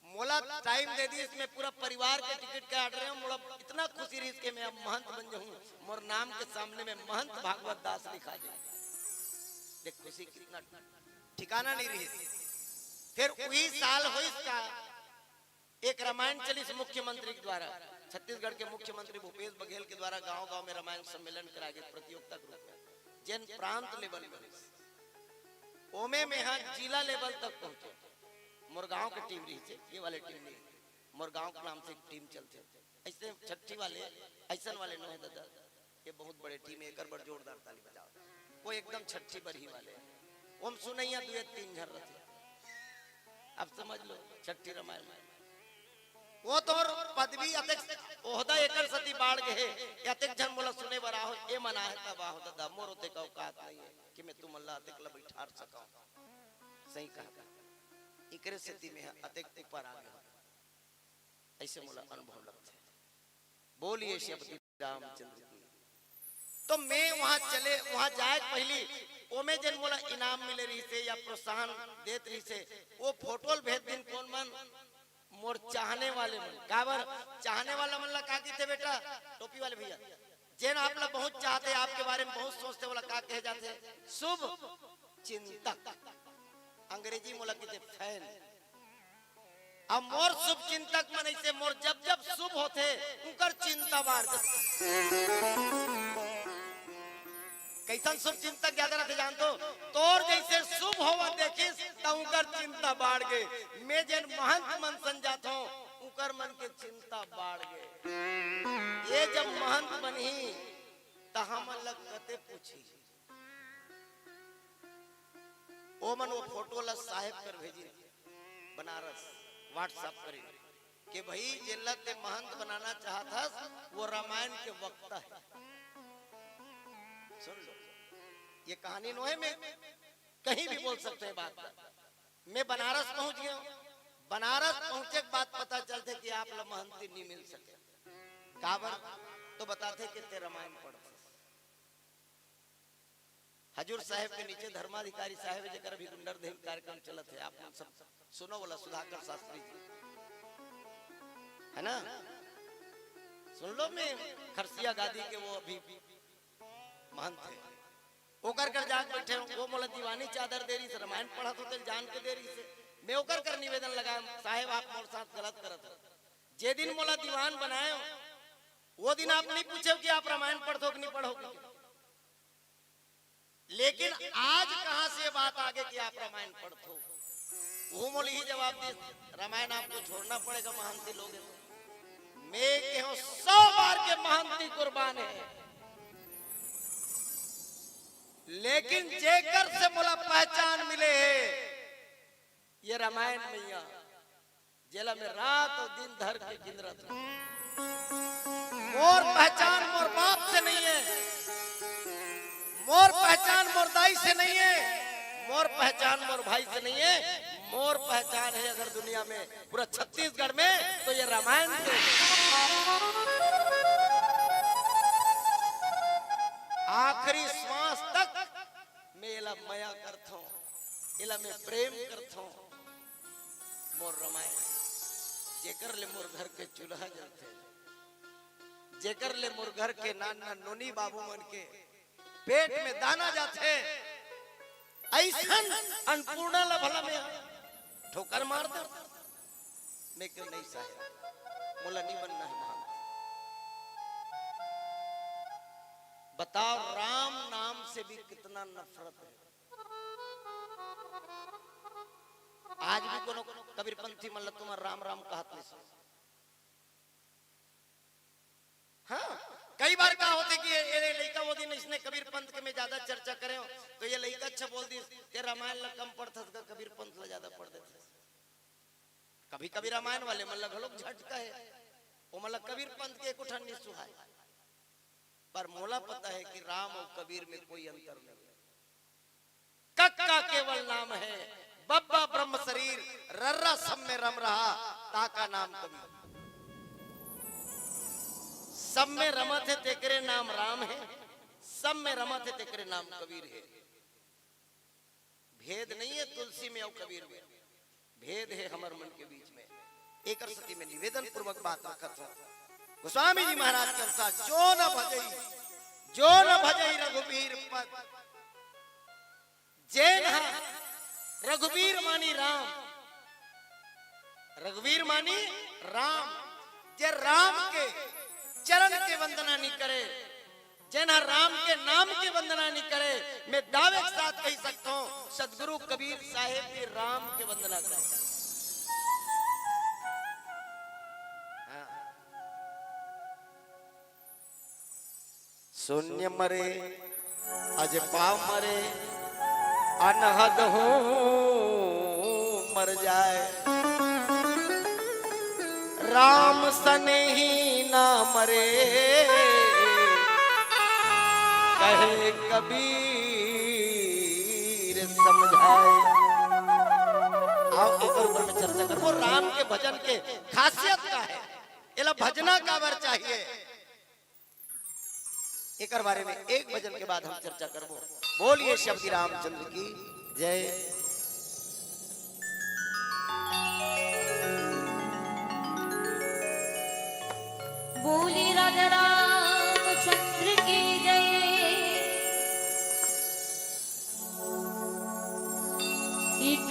मोला टाइम दे दिस, मैं पूरा परिवार के टिकट काट रहे हूँ। मोला इतना खुशी रहिस कि मैं अब महंत बन जाऊँ, मोर नाम के सामने में महंत भागवत दास लिखा जाए। देख, खुशी कितना ठिकाना नहीं रहिस। फिर वही साल होइस का, एक रामायण चलिस मुख्यमंत्री के द्वारा, छत्तीसगढ़ के मुख्यमंत्री भूपेश बघेल के द्वारा गांव-गांव में रामायण सम्मेलन कराए गे प्रतियोगिता के रूप में, जेन प्रांत लेवल में होइस, ओमे में हा जिला लेवल तक पहुंचे। मोर गांव के टीम रहिसे, ये वाले टीम नहीं, मोर गांव के नाम से एक टीम चलथे। ऐसे छट्ठी वाले, ऐसन वाले नो हे दादा, ये बहुत बड़े टीम हे, एकर बर जोरदार ताली बजाओ। वो एकदम छट्ठी बरही वाले, ओम सुनैया दुए तीन झन रथे। अब समझ लो, छट्ठी रामायण में वो तोर पदवी अतेक ओहदा एकर सती बाढ़ गे हे, अतेक झन मोला सुने बर आहो, ए मन आहे तब आहो दादा, मोर ओतेक औकात नहीं है कि मैं तुमन ला अतेक ला बैठार सकाओ। सही कहा, इकरे सेती में अतेक ऊपर आ गया। ऐसे मोला अनुभव लगथे। बोलिए श्री रामचंद्र की। तो मैं वहां चले, वहां जाए के पहली ओमे जेन मोला इनाम मिले रहिसे या प्रोत्साहन देत रहिसे, वो फोटो ल भेज दिन कोन मन, मोर चाहने वाले मन। काबर चाहने वाला मन ला का कहिथे बेटा? टोपी वाले भैया, जेन आप ला बहुत चाहते, आपके बारे में बहुत सोचते, वाला का कहे जाते? शुभ चिंतक। अंग्रेजी मोला किते फैन। अब मोर शुभ चिंतक मन ऐसे मोर जब जब शुभ होथे, उनकर चिंता बाढ़ जाथे। कैसन शुभ चिंतक ज्यादा रथे जानथो? तोर जैसे शुभ होवत देखिस त उनकर चिंता बाढ़ गे। मैं जेन महंत मन सन जाथों, उनकर मन के चिंता बाढ़ गे। ये जब महंत बनही त हमन ल कते पूछी। ओ मन वो फोटो ला साहेब कर भेजिन बनारस, WhatsApp करिन के भाई, जेला ते महंत बनाना चाहत हस, वो रामायण के वक्ता है। सुन लो, ये कहानी नोहे, मैं कहीं भी बोल सकते हैं बात। मैं बनारस पहुंच गया हूं। बनारस पहुंचे के बाद पता चलथे कि आप ला महंती नहीं मिल सके। काबर? तो बताथे कि ते रामायण पढ़थस। हजूर साहेब के नीचे धर्माधिकारी साहेब हे, जेकर अभी गुंडरदेही कार्यक्रम चलत हे, आप मन सब सुनो वाला सुधाकर शास्त्री जी, है ना? सुन लो, मैं खरसिया गादी के वो अभी महंत हे, ओकर कर जाके बैठे हो, वो मोला दीवानी चादर दे रही से, रामायण पढ़त होते जान के दे रही से, मैं ओकर कर निवेदन लगाया, साहेब आप मोर साथ गलत करत हो। जे दिन मोला दीवान बनाए हो, वो दिन आप नहीं पूछे हो कि आप रामायण पढ़थो कि नहीं पढ़ो। लेकिन आज कहां से ये बात आ गे कि आप रामायण पढ़थो? वो मोला ही जवाब दे, रामायण आपको छोड़ना पड़ेगा, महंती लोग हैं। मैं कहो, सौ बार के महंती कुर्बान है, लेकिन जेकर से मोला पहचान मिले है, ये रामायण मैया, जेला मैं रात और दिन धर के गिंदरत हूं। मोर पहचान मोर बाप से नहीं है, मोर पहचान मोर दाई से नहीं है, मोर पहचान मोर भाई से नहीं है। मोर पहचान है अगर दुनिया में, पूरा छत्तीसगढ़ में, तो ये रामायण के आखिरी श्वास तक मैं एला मया करथों, एला मैं प्रेम करथों। मोर रामायण, जेकर ले मोर घर के चूल्हा जलथे, जेकर ले मोर घर के नान नान नोनी बाबू मन के पेट में दाना जाथे, ऐसन अन्नपूर्णा ला भला मैं ठोकर मार दे? मैं क्यों नहीं साहेब, मोला नहीं बनना है महान। बताओ, राम नाम से भी कितना नफरत है। आज भी कोनो कबीरपंथी मन ल तुमन राम राम कहत नहीं सुन। हाँ, कई बार का होथे कि ये, ये लइका वो दिन इसने कबीर पंथ के में ज्यादा चर्चा करे हो, तो ये लइका अच्छा बोल दिस, ते रामायण ल कम पढ़थस का कबीर पंथ ल ज्यादा पढ़ देथस। कभी कभी रामायण वाले मन ल घलोक झटका है, वो मन ल कबीर पंथ के एको ठन नहीं सुहाय। पर मोला पता है कि राम और कबीर में कोई अंतर नहीं है। कक्का केवल नाम है, बब्बा ब्रह्म शरीर, रर्रा सब में रम रहा, ताका नाम कबीर। सब में रमत है तेकरे नाम राम है, सब में रमत है तेकरे नाम कबीर है। भेद नहीं है तुलसी में और कबीर में, भेद है हमर मन के बीच में। एकर सेती मैं निवेदन पूर्वक बात रखत हूं। गोस्वामी जी महाराज के अनुसार, जो न भजई, जो न भजई रघुबीर पद, जेन ह रघुबीर मानी राम, रघुबीर मानी राम, जे राम के चरण के वंदना नहीं करे, जेन ह राम के नाम के वंदना नहीं करे, मैं दावे के साथ कही सकता हूं, सदगुरु कबीर साहेब भी राम के वंदना करे। हाँ। शून्य मरे, अजपा मरे, अनहद हूँ मर जाए। राम सनेही ना मरे, कहे कबीर समझाए। आओ, एकर ऊपर में चर्चा करबो, राम के भजन के खासियत का है, एला भजना काबर चाहिए। एकर बारे में एक भजन के बाद हम चर्चा करबो। बोलिए श्री रामचंद्र की जय। बोलिए राजा रामचंद्र की जय। एक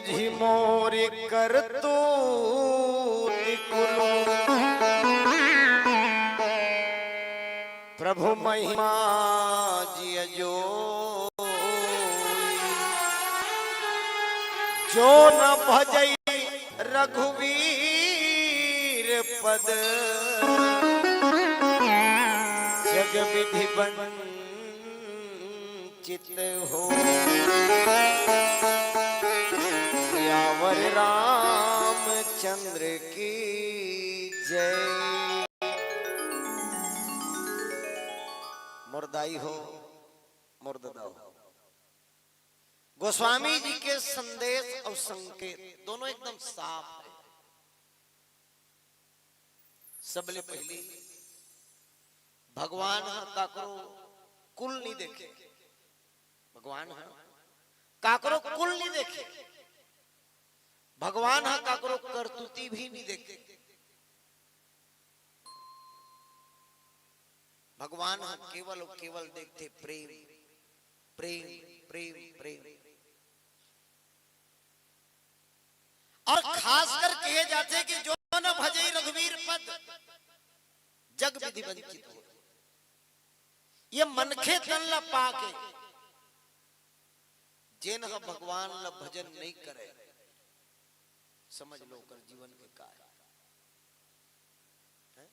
बुझि मोरि करतूति कुल। प्रभु महिमा जिय जोई। जो न भजई रघुवीर पद, जग विधि बंद चित हो। सियावर रामचंद्र की जय। मोर दाई हो, मोर ददा हो, गोस्वामी जी के संदेश और संकेत दोनों एकदम साफ है। सबले पहली भगवान ह काकरो कुल नहीं देखे। भगवान ह काकरो कुल नहीं देखे। भगवान ह काकरो करतूती भी नहीं देखे। भगवान ह केवल अउ केवल देखथे प्रेम, प्रेम, प्रेम, प्रेम। और खासकर कहे जाथे कि जो न भजई रघुवीर पद, जग विधि वंचित हो। ये मनखे तन ला पाके जेन ह भगवान ला भजन नहीं करे, समझ लो ओकर जीवन के का है। हैं?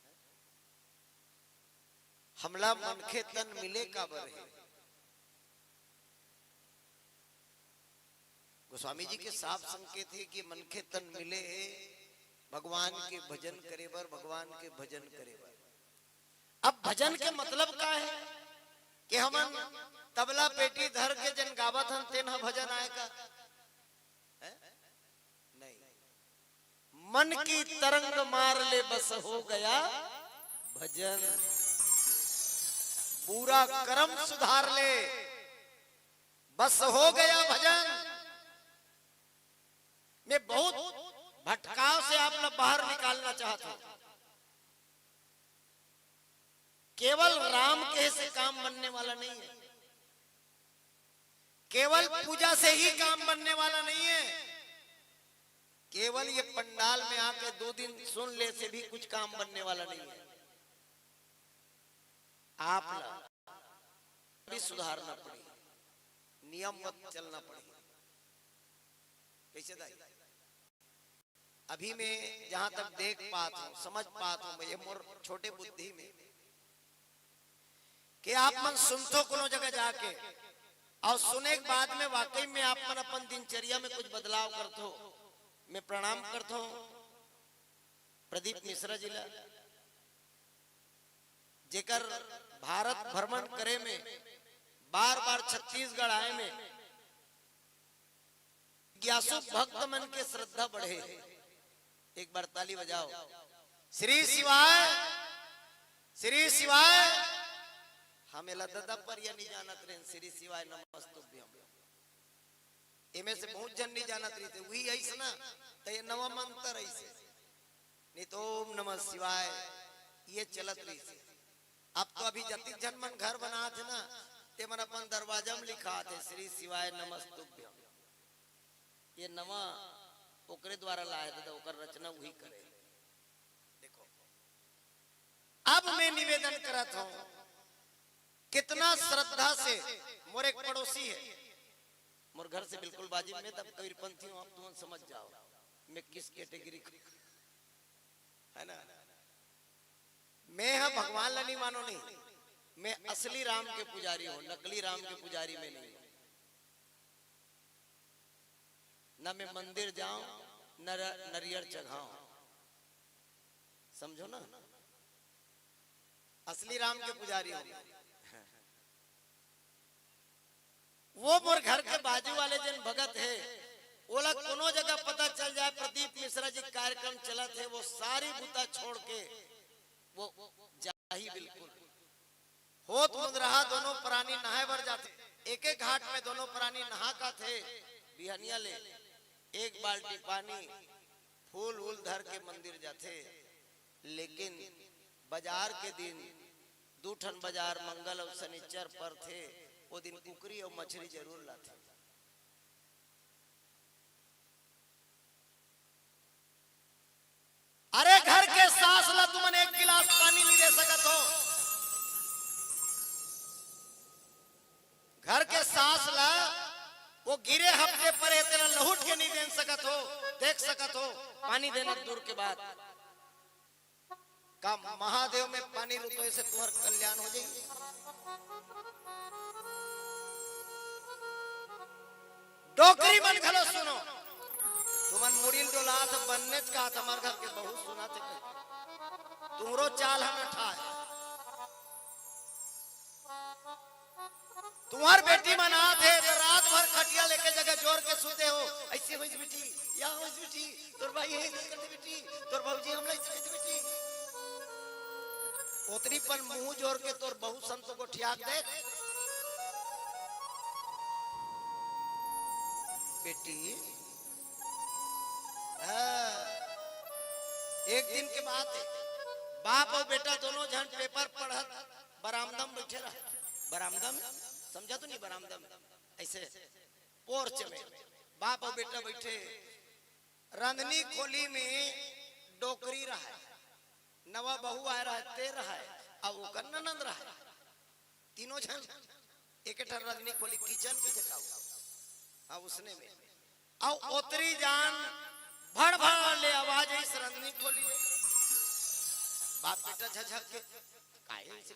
हमला मनखे तन मिले काबर हे? गोस्वामी जी के साफ संकेत हे कि मनखे तन मिले हे भगवान के भजन करे बर, भगवान के भजन करे बर। अब भजन के मतलब का हे? कि हमन तबला पेटी धर के जन गावत हन तेन ह भजन आय का? हैं? नहीं। मन की तरंग मार ले बस हो गया भजन। बुरा कर्म सुधार ले बस हो गया भजन। मैं बहुत भटकाव से आप ला बाहर निकालना चाहत हूं। केवल राम कहे से काम बनने वाला नहीं है। केवल पूजा से ही काम बनने वाला नहीं है। केवल ये पंडाल में आके दो दिन सुन ले से भी कुछ काम बनने वाला नहीं है। आप ला भी सुधारना पड़ी, नियम मत चलना पड़ी। कैसे दाई? अभी मैं जहां तक देख पात हूं, समझ पात हूं, मैं ये मोर छोटे बुद्धि में कि आप मन सुनथो कोनो जगह जाके और सुने के बाद में वाकई में आप मन अपन दिनचर्या में कुछ बदलाव करथो। मैं प्रणाम करथो प्रदीप मिश्रा जी ला, जेकर भारत भ्रमण करे में बार बार छत्तीसगढ़ आए में जिज्ञासु भक्त मन के श्रद्धा बढ़े हे। एक बार ताली बजाओ। श्री शिवाय, श्री शिवाय। हम एला ददा परिया नहीं जानत रहेन, श्री शिवाय नमस्तुभ्यम। एमे से बहुत झन नहीं जानत रहिथे, वही अइस ना, त ये नवा मंत्र अइसे। नहीं तो ओम नमः शिवाय ये चलत रहिसे। अब तो अभी जतिक झन मन घर बनात हे ना, ते मन अपन दरवाजा में लिखात हे, "श्री शिवाय नमस्तुभ्यम।" ये नवा ओकरे द्वारा लाए ददा, ओकर रचना वही करे। देखो, अब मैं निवेदन करत हूं, कितना श्रद्धा से, मोर एक पड़ोसी है, मोर घर से बिल्कुल बाजू में, तब कबीरपंथी हूं, आप तुम समझ जाओ मैं किस कैटेगरी का, है ना? मैं ह भगवान ला नहीं मानो नहीं, मैं असली राम के पुजारी हूं, नकली राम के पुजारी मैं नहीं हूं। ना मैं मंदिर जाऊं, न र-, नरियर चघाऊं, समझो ना, असली राम के पुजारी हूं। वो मोर घर के बाजू वाले जन भगत हे, ओला कोनो जगह पता चल जाए प्रदीप मिश्रा जी कार्यक्रम चलत हे, वो सारी बुता छोड़ के वो जाही बिल्कुल। होत मुंदरहा दोनों प्राणी नहाए बर जाथे, एक एक घाट में दोनों प्राणी नहा का थे, बिहनिया ले एक बाल्टी पानी फूल वूल धर के मंदिर जाथे। लेकिन बाजार के दिन दू ठन बाजार मंगल अउ शनिचर परथे, ओ दिन कुकरी अउ मछरी जरूर लाथे। पानी देना दूर के बात, का महादेव में पानी रुतोय से तुहर कल्याण हो जाई? डोकरी मन घलो सुनो, तुमन मुड़ी ल डोलात बन्नेच का हमर घर के बहू सुनथे कहि। तुहरो चाल ह न ठाय। तुहर बेटी मन आत हे, त रात भर खटिया ल एके जगह जोर के सुते हो। अइसे होइस बेटी, या होइस बेटी, तोर भाई हे अइसे करथे बेटी, तोर भौजी हमला अइसे करथे बेटी। ओतरी पन मुंह जोर के तोर बहू संत गोठियाक दे। बेटी, हाँ, एक दिन के बात हे, बाप अउ बेटा दोनों झन पेपर पढ़त बरामदा म बइठे रहय। बरामदा म, समझा तो नहीं, बरामदा म, अइसे पोर्च में बाप अउ बेटा बइठे। रंधनी खोली में डोकरी रहय, नवा बहू आय रहय, ते रहय, अउ ओकर ननद रहय। तीनों झन एके ठन रंधनी खोली, किचन कहिथे का? हाँ, उसने में। अउ ओतरी जान भड़ भड़ ले आवाज आइस रंधनी खोली में। बाप बेटा झझक के, "काहे अइसे?"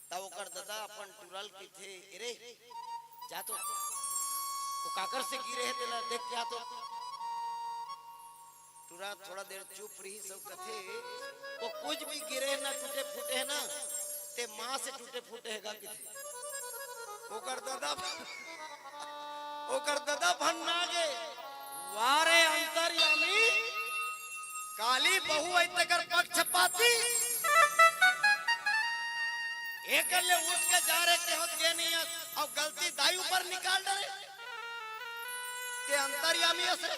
त ओकर ददा अपन टुरा ल कहिथे, "ए रे, जा तो, वो काकर से गिरे हे, तेला देख के आ तो।" टुरा थोड़ा देर चुप रहिस अउ कथे, "वो कुछ भी गिरे हे ना, टूटे फूटे हे ना, ते माँ से टूटे फूटे हे गा," कथे। ओकर ददा, ओकर ददा भन्ना गे, "वाह रे अंतर्यामी, काली बहू अइ तेकर पक्षपाती, एकर ले उठ के जा रे, तें होत गे नइ हस, अउ गलती दाई ऊपर निकाल डरे, ते अंतर्यामी अस रे।"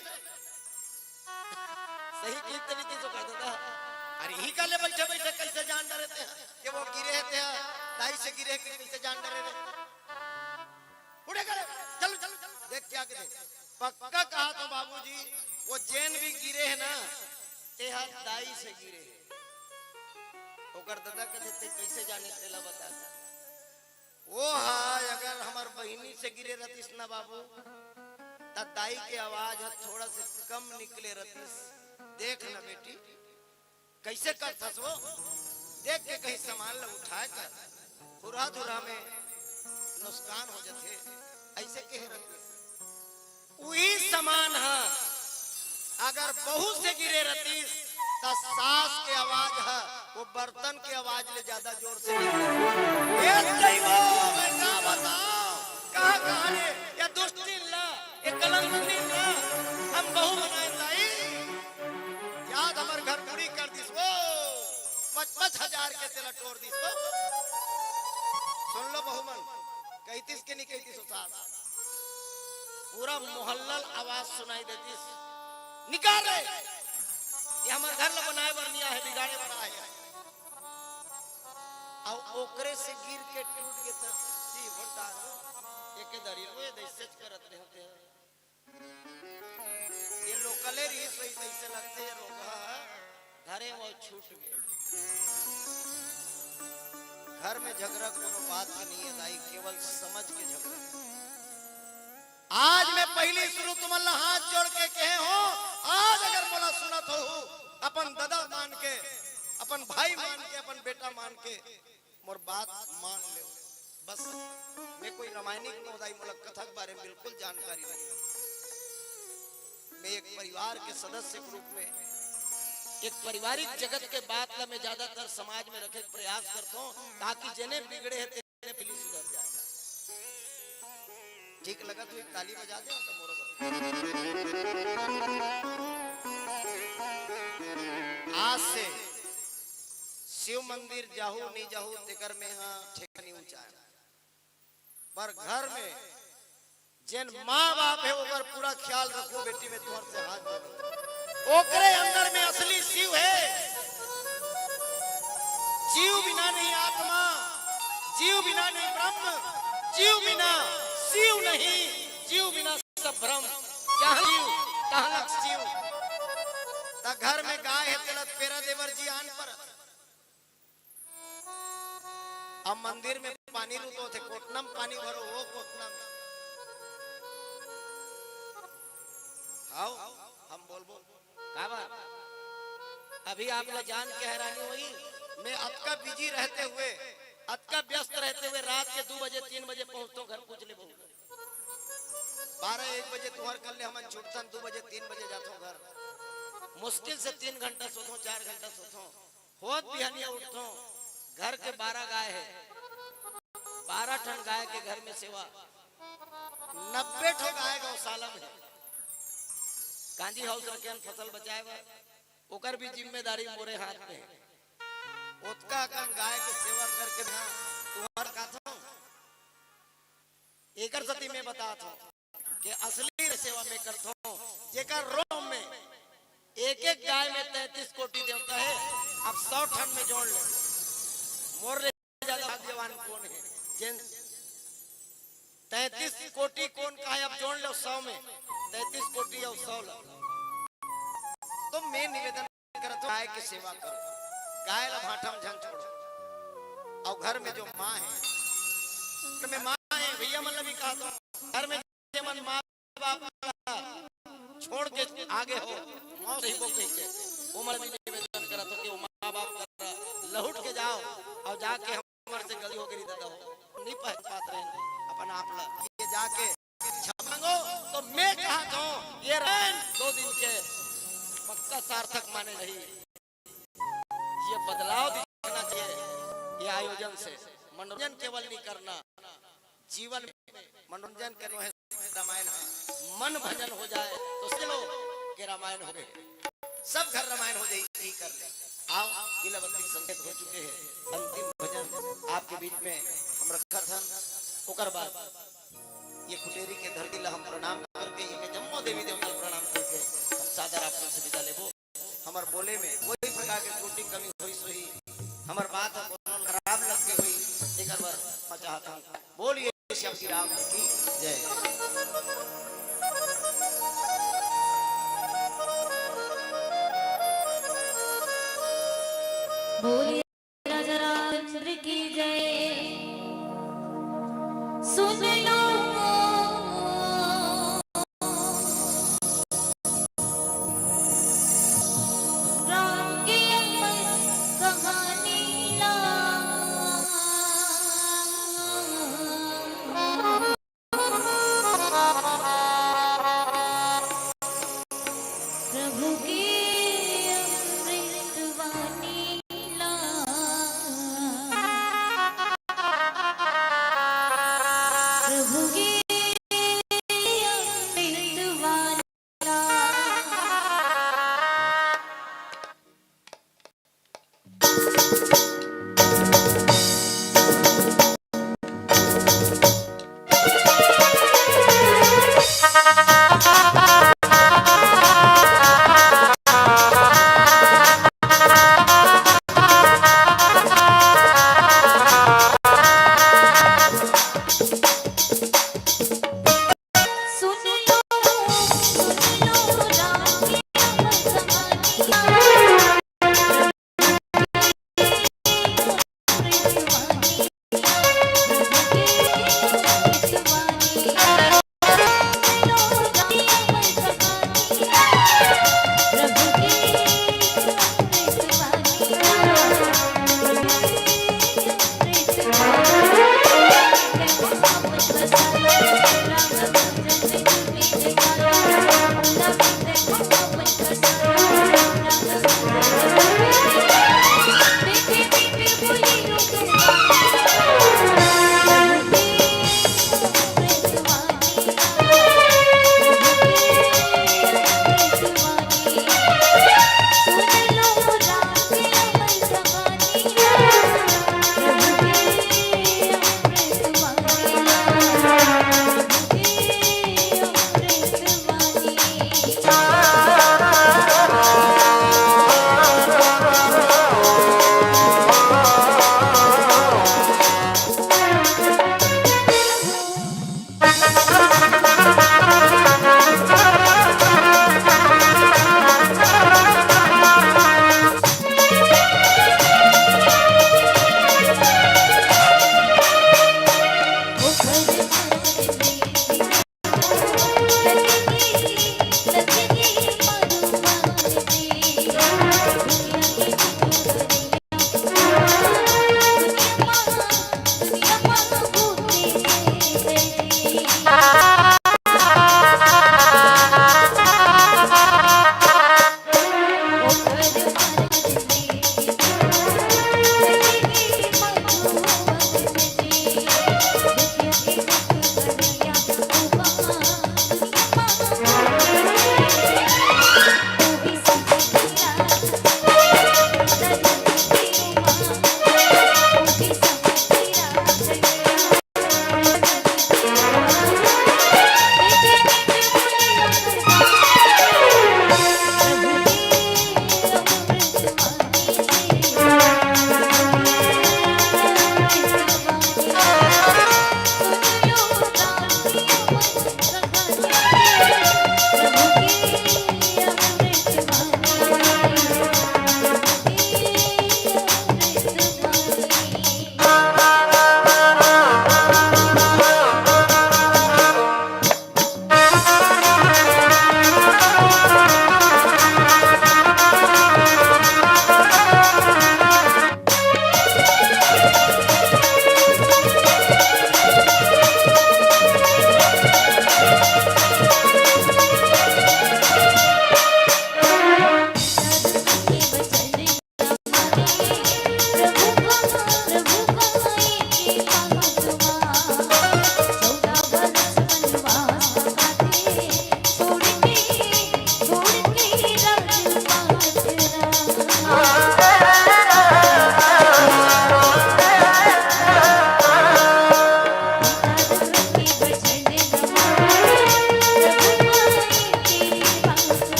सही कहिस त नइ कहिस ओकर ददा। "अरे इही कर ले बइठे बइठे कइसे जान डरे तें ह, के वो गिरे हे तें ह, दाई से गिरे हे कइसे जान डरे रे? उठे करे, चल, चल, चल, देख के आके देख।" "पक्का कहत हों बाबूजी, वो जेन भी गिरे हे ना, तें ह दाई से गिरे हे।" ओकर ददा कथे, "तें कइसे जाने, तेला बता।" "वो हा, अगर हमर बहिनी से गिरे रहतिस ना बाबू, त दाई के आवाज ह थोड़ा से कम निकले रहतिस। देख ना बेटी, कइसे करथस वो, देख के कहीं सामान ल उठाय कर, खुरहा धुरहा में नुकसान हो जथे," अइसे कहे रहतिस। उही सामान ह अगर बहू से गिरे रहतिस, त सास के आवाज ह वो बर्तन के आवाज ले ज्यादा जोर से निकले। ए दैवो, मैं का बताओं, कहाँ, कहाँ ले ये दुष्टिन ला, ये कलंकिन ला हम बहू बनाए दाई? याद हमर घर पूरी कर दिस वो, पच पच हजार के तेला टोर दिस वो। सुन लो बहू मन, कहितिस के नइ कहितिस वो सास? पूरा मोहल्ला ल आवाज सुनाई देतिस, "निकाल रे, ये हमर घर ल बनाए बर नइ आहे, बिगाड़े बर आहे।" अउ ओकरे से गिर के टूट गे त सी होटा, एके दरी रोए दइसे करत रहे होते हैं। ये लोकले रहिस होही तइसे लगथे, ये रोगहा धरे वो छूट गे। घर में झगरा कोनो बात के नइ हे दाई, केवल समझ के झगरा। आज मैं पहिली शुरू तुमन ला हाथ जोड़ के कहे हों, आज अगर मोला सुनत होहू, अपन ददा मान के, अपन भाई मान के, अपन बेटा मान के, मोर बात मान लेव। बस, मैं कोई रामायणिक नोहंव दाई, मोला कथा के बारे में बिल्कुल जानकारी नइ हे। मैं एक परिवार के सदस्य के रूप में, एक पारिवारिक जगत के बात ला मैं ज्यादातर समाज में रखे के प्रयास करथों, ताकि जेने बिगड़े हे तेने पहली सुधर जाए। ठीक लगत होही, ताली बजा देव त मोरो बर। आज से शिव मंदिर जाहू नइ जाहू, तेकर में हा ठेका नइ ऊंचाय। पर घर में जेन माँ बाप हे, ओकर पूरा ख्याल रखहू बेटी, मैं तुंहर से हाथ जोड़थों। ओकरे अंदर में असली शिव हे। जीव बिना नहीं आत्मा, जीव बिना नहीं ब्रह्म, जीव बिना शिव नहीं, जीव बिना सब भ्रम। जहाँ जीव, तहाँ लक्ष्य जीव। त घर में गाय हे, तेला पेरा दे बर जी आन परत। अब मंदिर में पानी रुतोथे, कोटना में पानी भरो, वो कोटना में। आओ, हम बोलबो। का बात? अभी आप ला जान के हैरानी होही, मैं अतका बिजी रहते हुए, अतका व्यस्त रहते हुए रात के दू बजे, तीन बजे पहुंचथों घर, पूछ ले बहू। बारह एक बजे तुंहर कर ले हमन छूटथन, दू बजे, तीन बजे जाथों घर। मुश्किल से तीन घंटा सोथों, चार घंटा सोथों। होत बिहनिया उठथों, घर के बारह गाय हे, बारह ठन गाय के घर में सेवा, नब्बे ठो गाय गौशाला में हे। कांजी हाउस रखेन फसल बचाए बर, ओकर भी जिम्मेदारी मोरे हाथ में हे। ओतका अकन गाय के सेवा करके ना तुंहर खाथों। एकर सेती मैं बतात हंव कि असली सेवा मैं करथों, जेकर रोम में एक एक गाय में तैंतीस कोटि देवता हे। अब सौ ठन में जोड़ ले, मोर ले ज्यादा भाग्यवान कोन हे? जेन तैंतीस कोटि कोन कहे, अब जोड़ लो सौ में, तैंतीस कोटि अउ सौ ला। तो मैं निवेदन करत हंव, गाय के सेवा करो, गाय ला भांठा में झन छोड़ो। अउ घर में जो माँ हे, घर में माँ हे, भैया मन ला भी कहत हंव, घर में जेमन माँ बाप ला छोड़ के आगे हो, मौत ही वो कहिके, ओमन भी निवेदन करत हंव कि वो माँ बाप करा लहुट के जाव अउ जाके हमर से गलती हो गई दादा हो, नहीं पहचान पात रहेन अपन आप ला, ये जाके क्षमा मांगो। तो मैं कहत हंव, ये रहन दो दिन के पक्का सार्थक माने रही। ये बदलाव दिखना चाहिए। ये आयोजन से मनोरंजन केवल नहीं करना, जीवन में मनोरंजन करो है। रामायण हा मन भजन हो जाए तो समझ लो कि रामायण हो गए, सब घर रामायण हो जाए। ये कर ले, आओ, बिलावती संकेत हो चुके हैं, अंतिम भजन आपके बीच में हम रखत हन। ओकर बाद ये कुटेरी के धरती ला हम प्रणाम करके, ये जम्मो देवी देवता ला प्रणाम करके हम सादर आप मन से विदा लेबो। हमर बोले में कोई प्रकार के त्रुटि कमी होइस होही, हमर बात ह कोनो खराब लग के होही, एकर बर क्षमा चाहत हन। बोलिए श्याम श्री राम की जय। बोलिए राजा रामचंद्र की जय। सुन लो राम की अमर कहानी ला। प्रभु की अमृतवाणी ला। प्रभु की अमृतवाणी ला।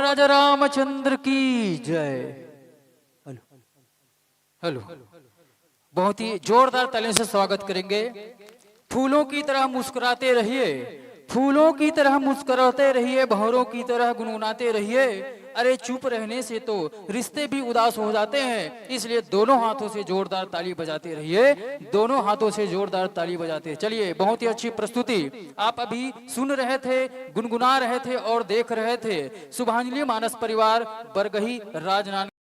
राजा रामचंद्र की जय। Hello, hello. बहुत ही जोरदार तालियों से स्वागत करेंगे। फूलों की तरह मुस्कुराते रहिए, फूलों की तरह मुस्कुराते रहिए, भंवरों की तरह गुनगुनाते रहिए। अरे, चुप रहने से तो रिश्ते भी उदास हो जाते हैं, इसलिए दोनों हाथों से जोरदार ताली बजाते रहिए, दोनों हाथों से जोरदार ताली बजाते। चलिए, बहुत ही अच्छी प्रस्तुति आप अभी सुन रहे थे, गुनगुना रहे थे और देख रहे थे शुभांजलि मानस परिवार बरगही राजनांदगांव।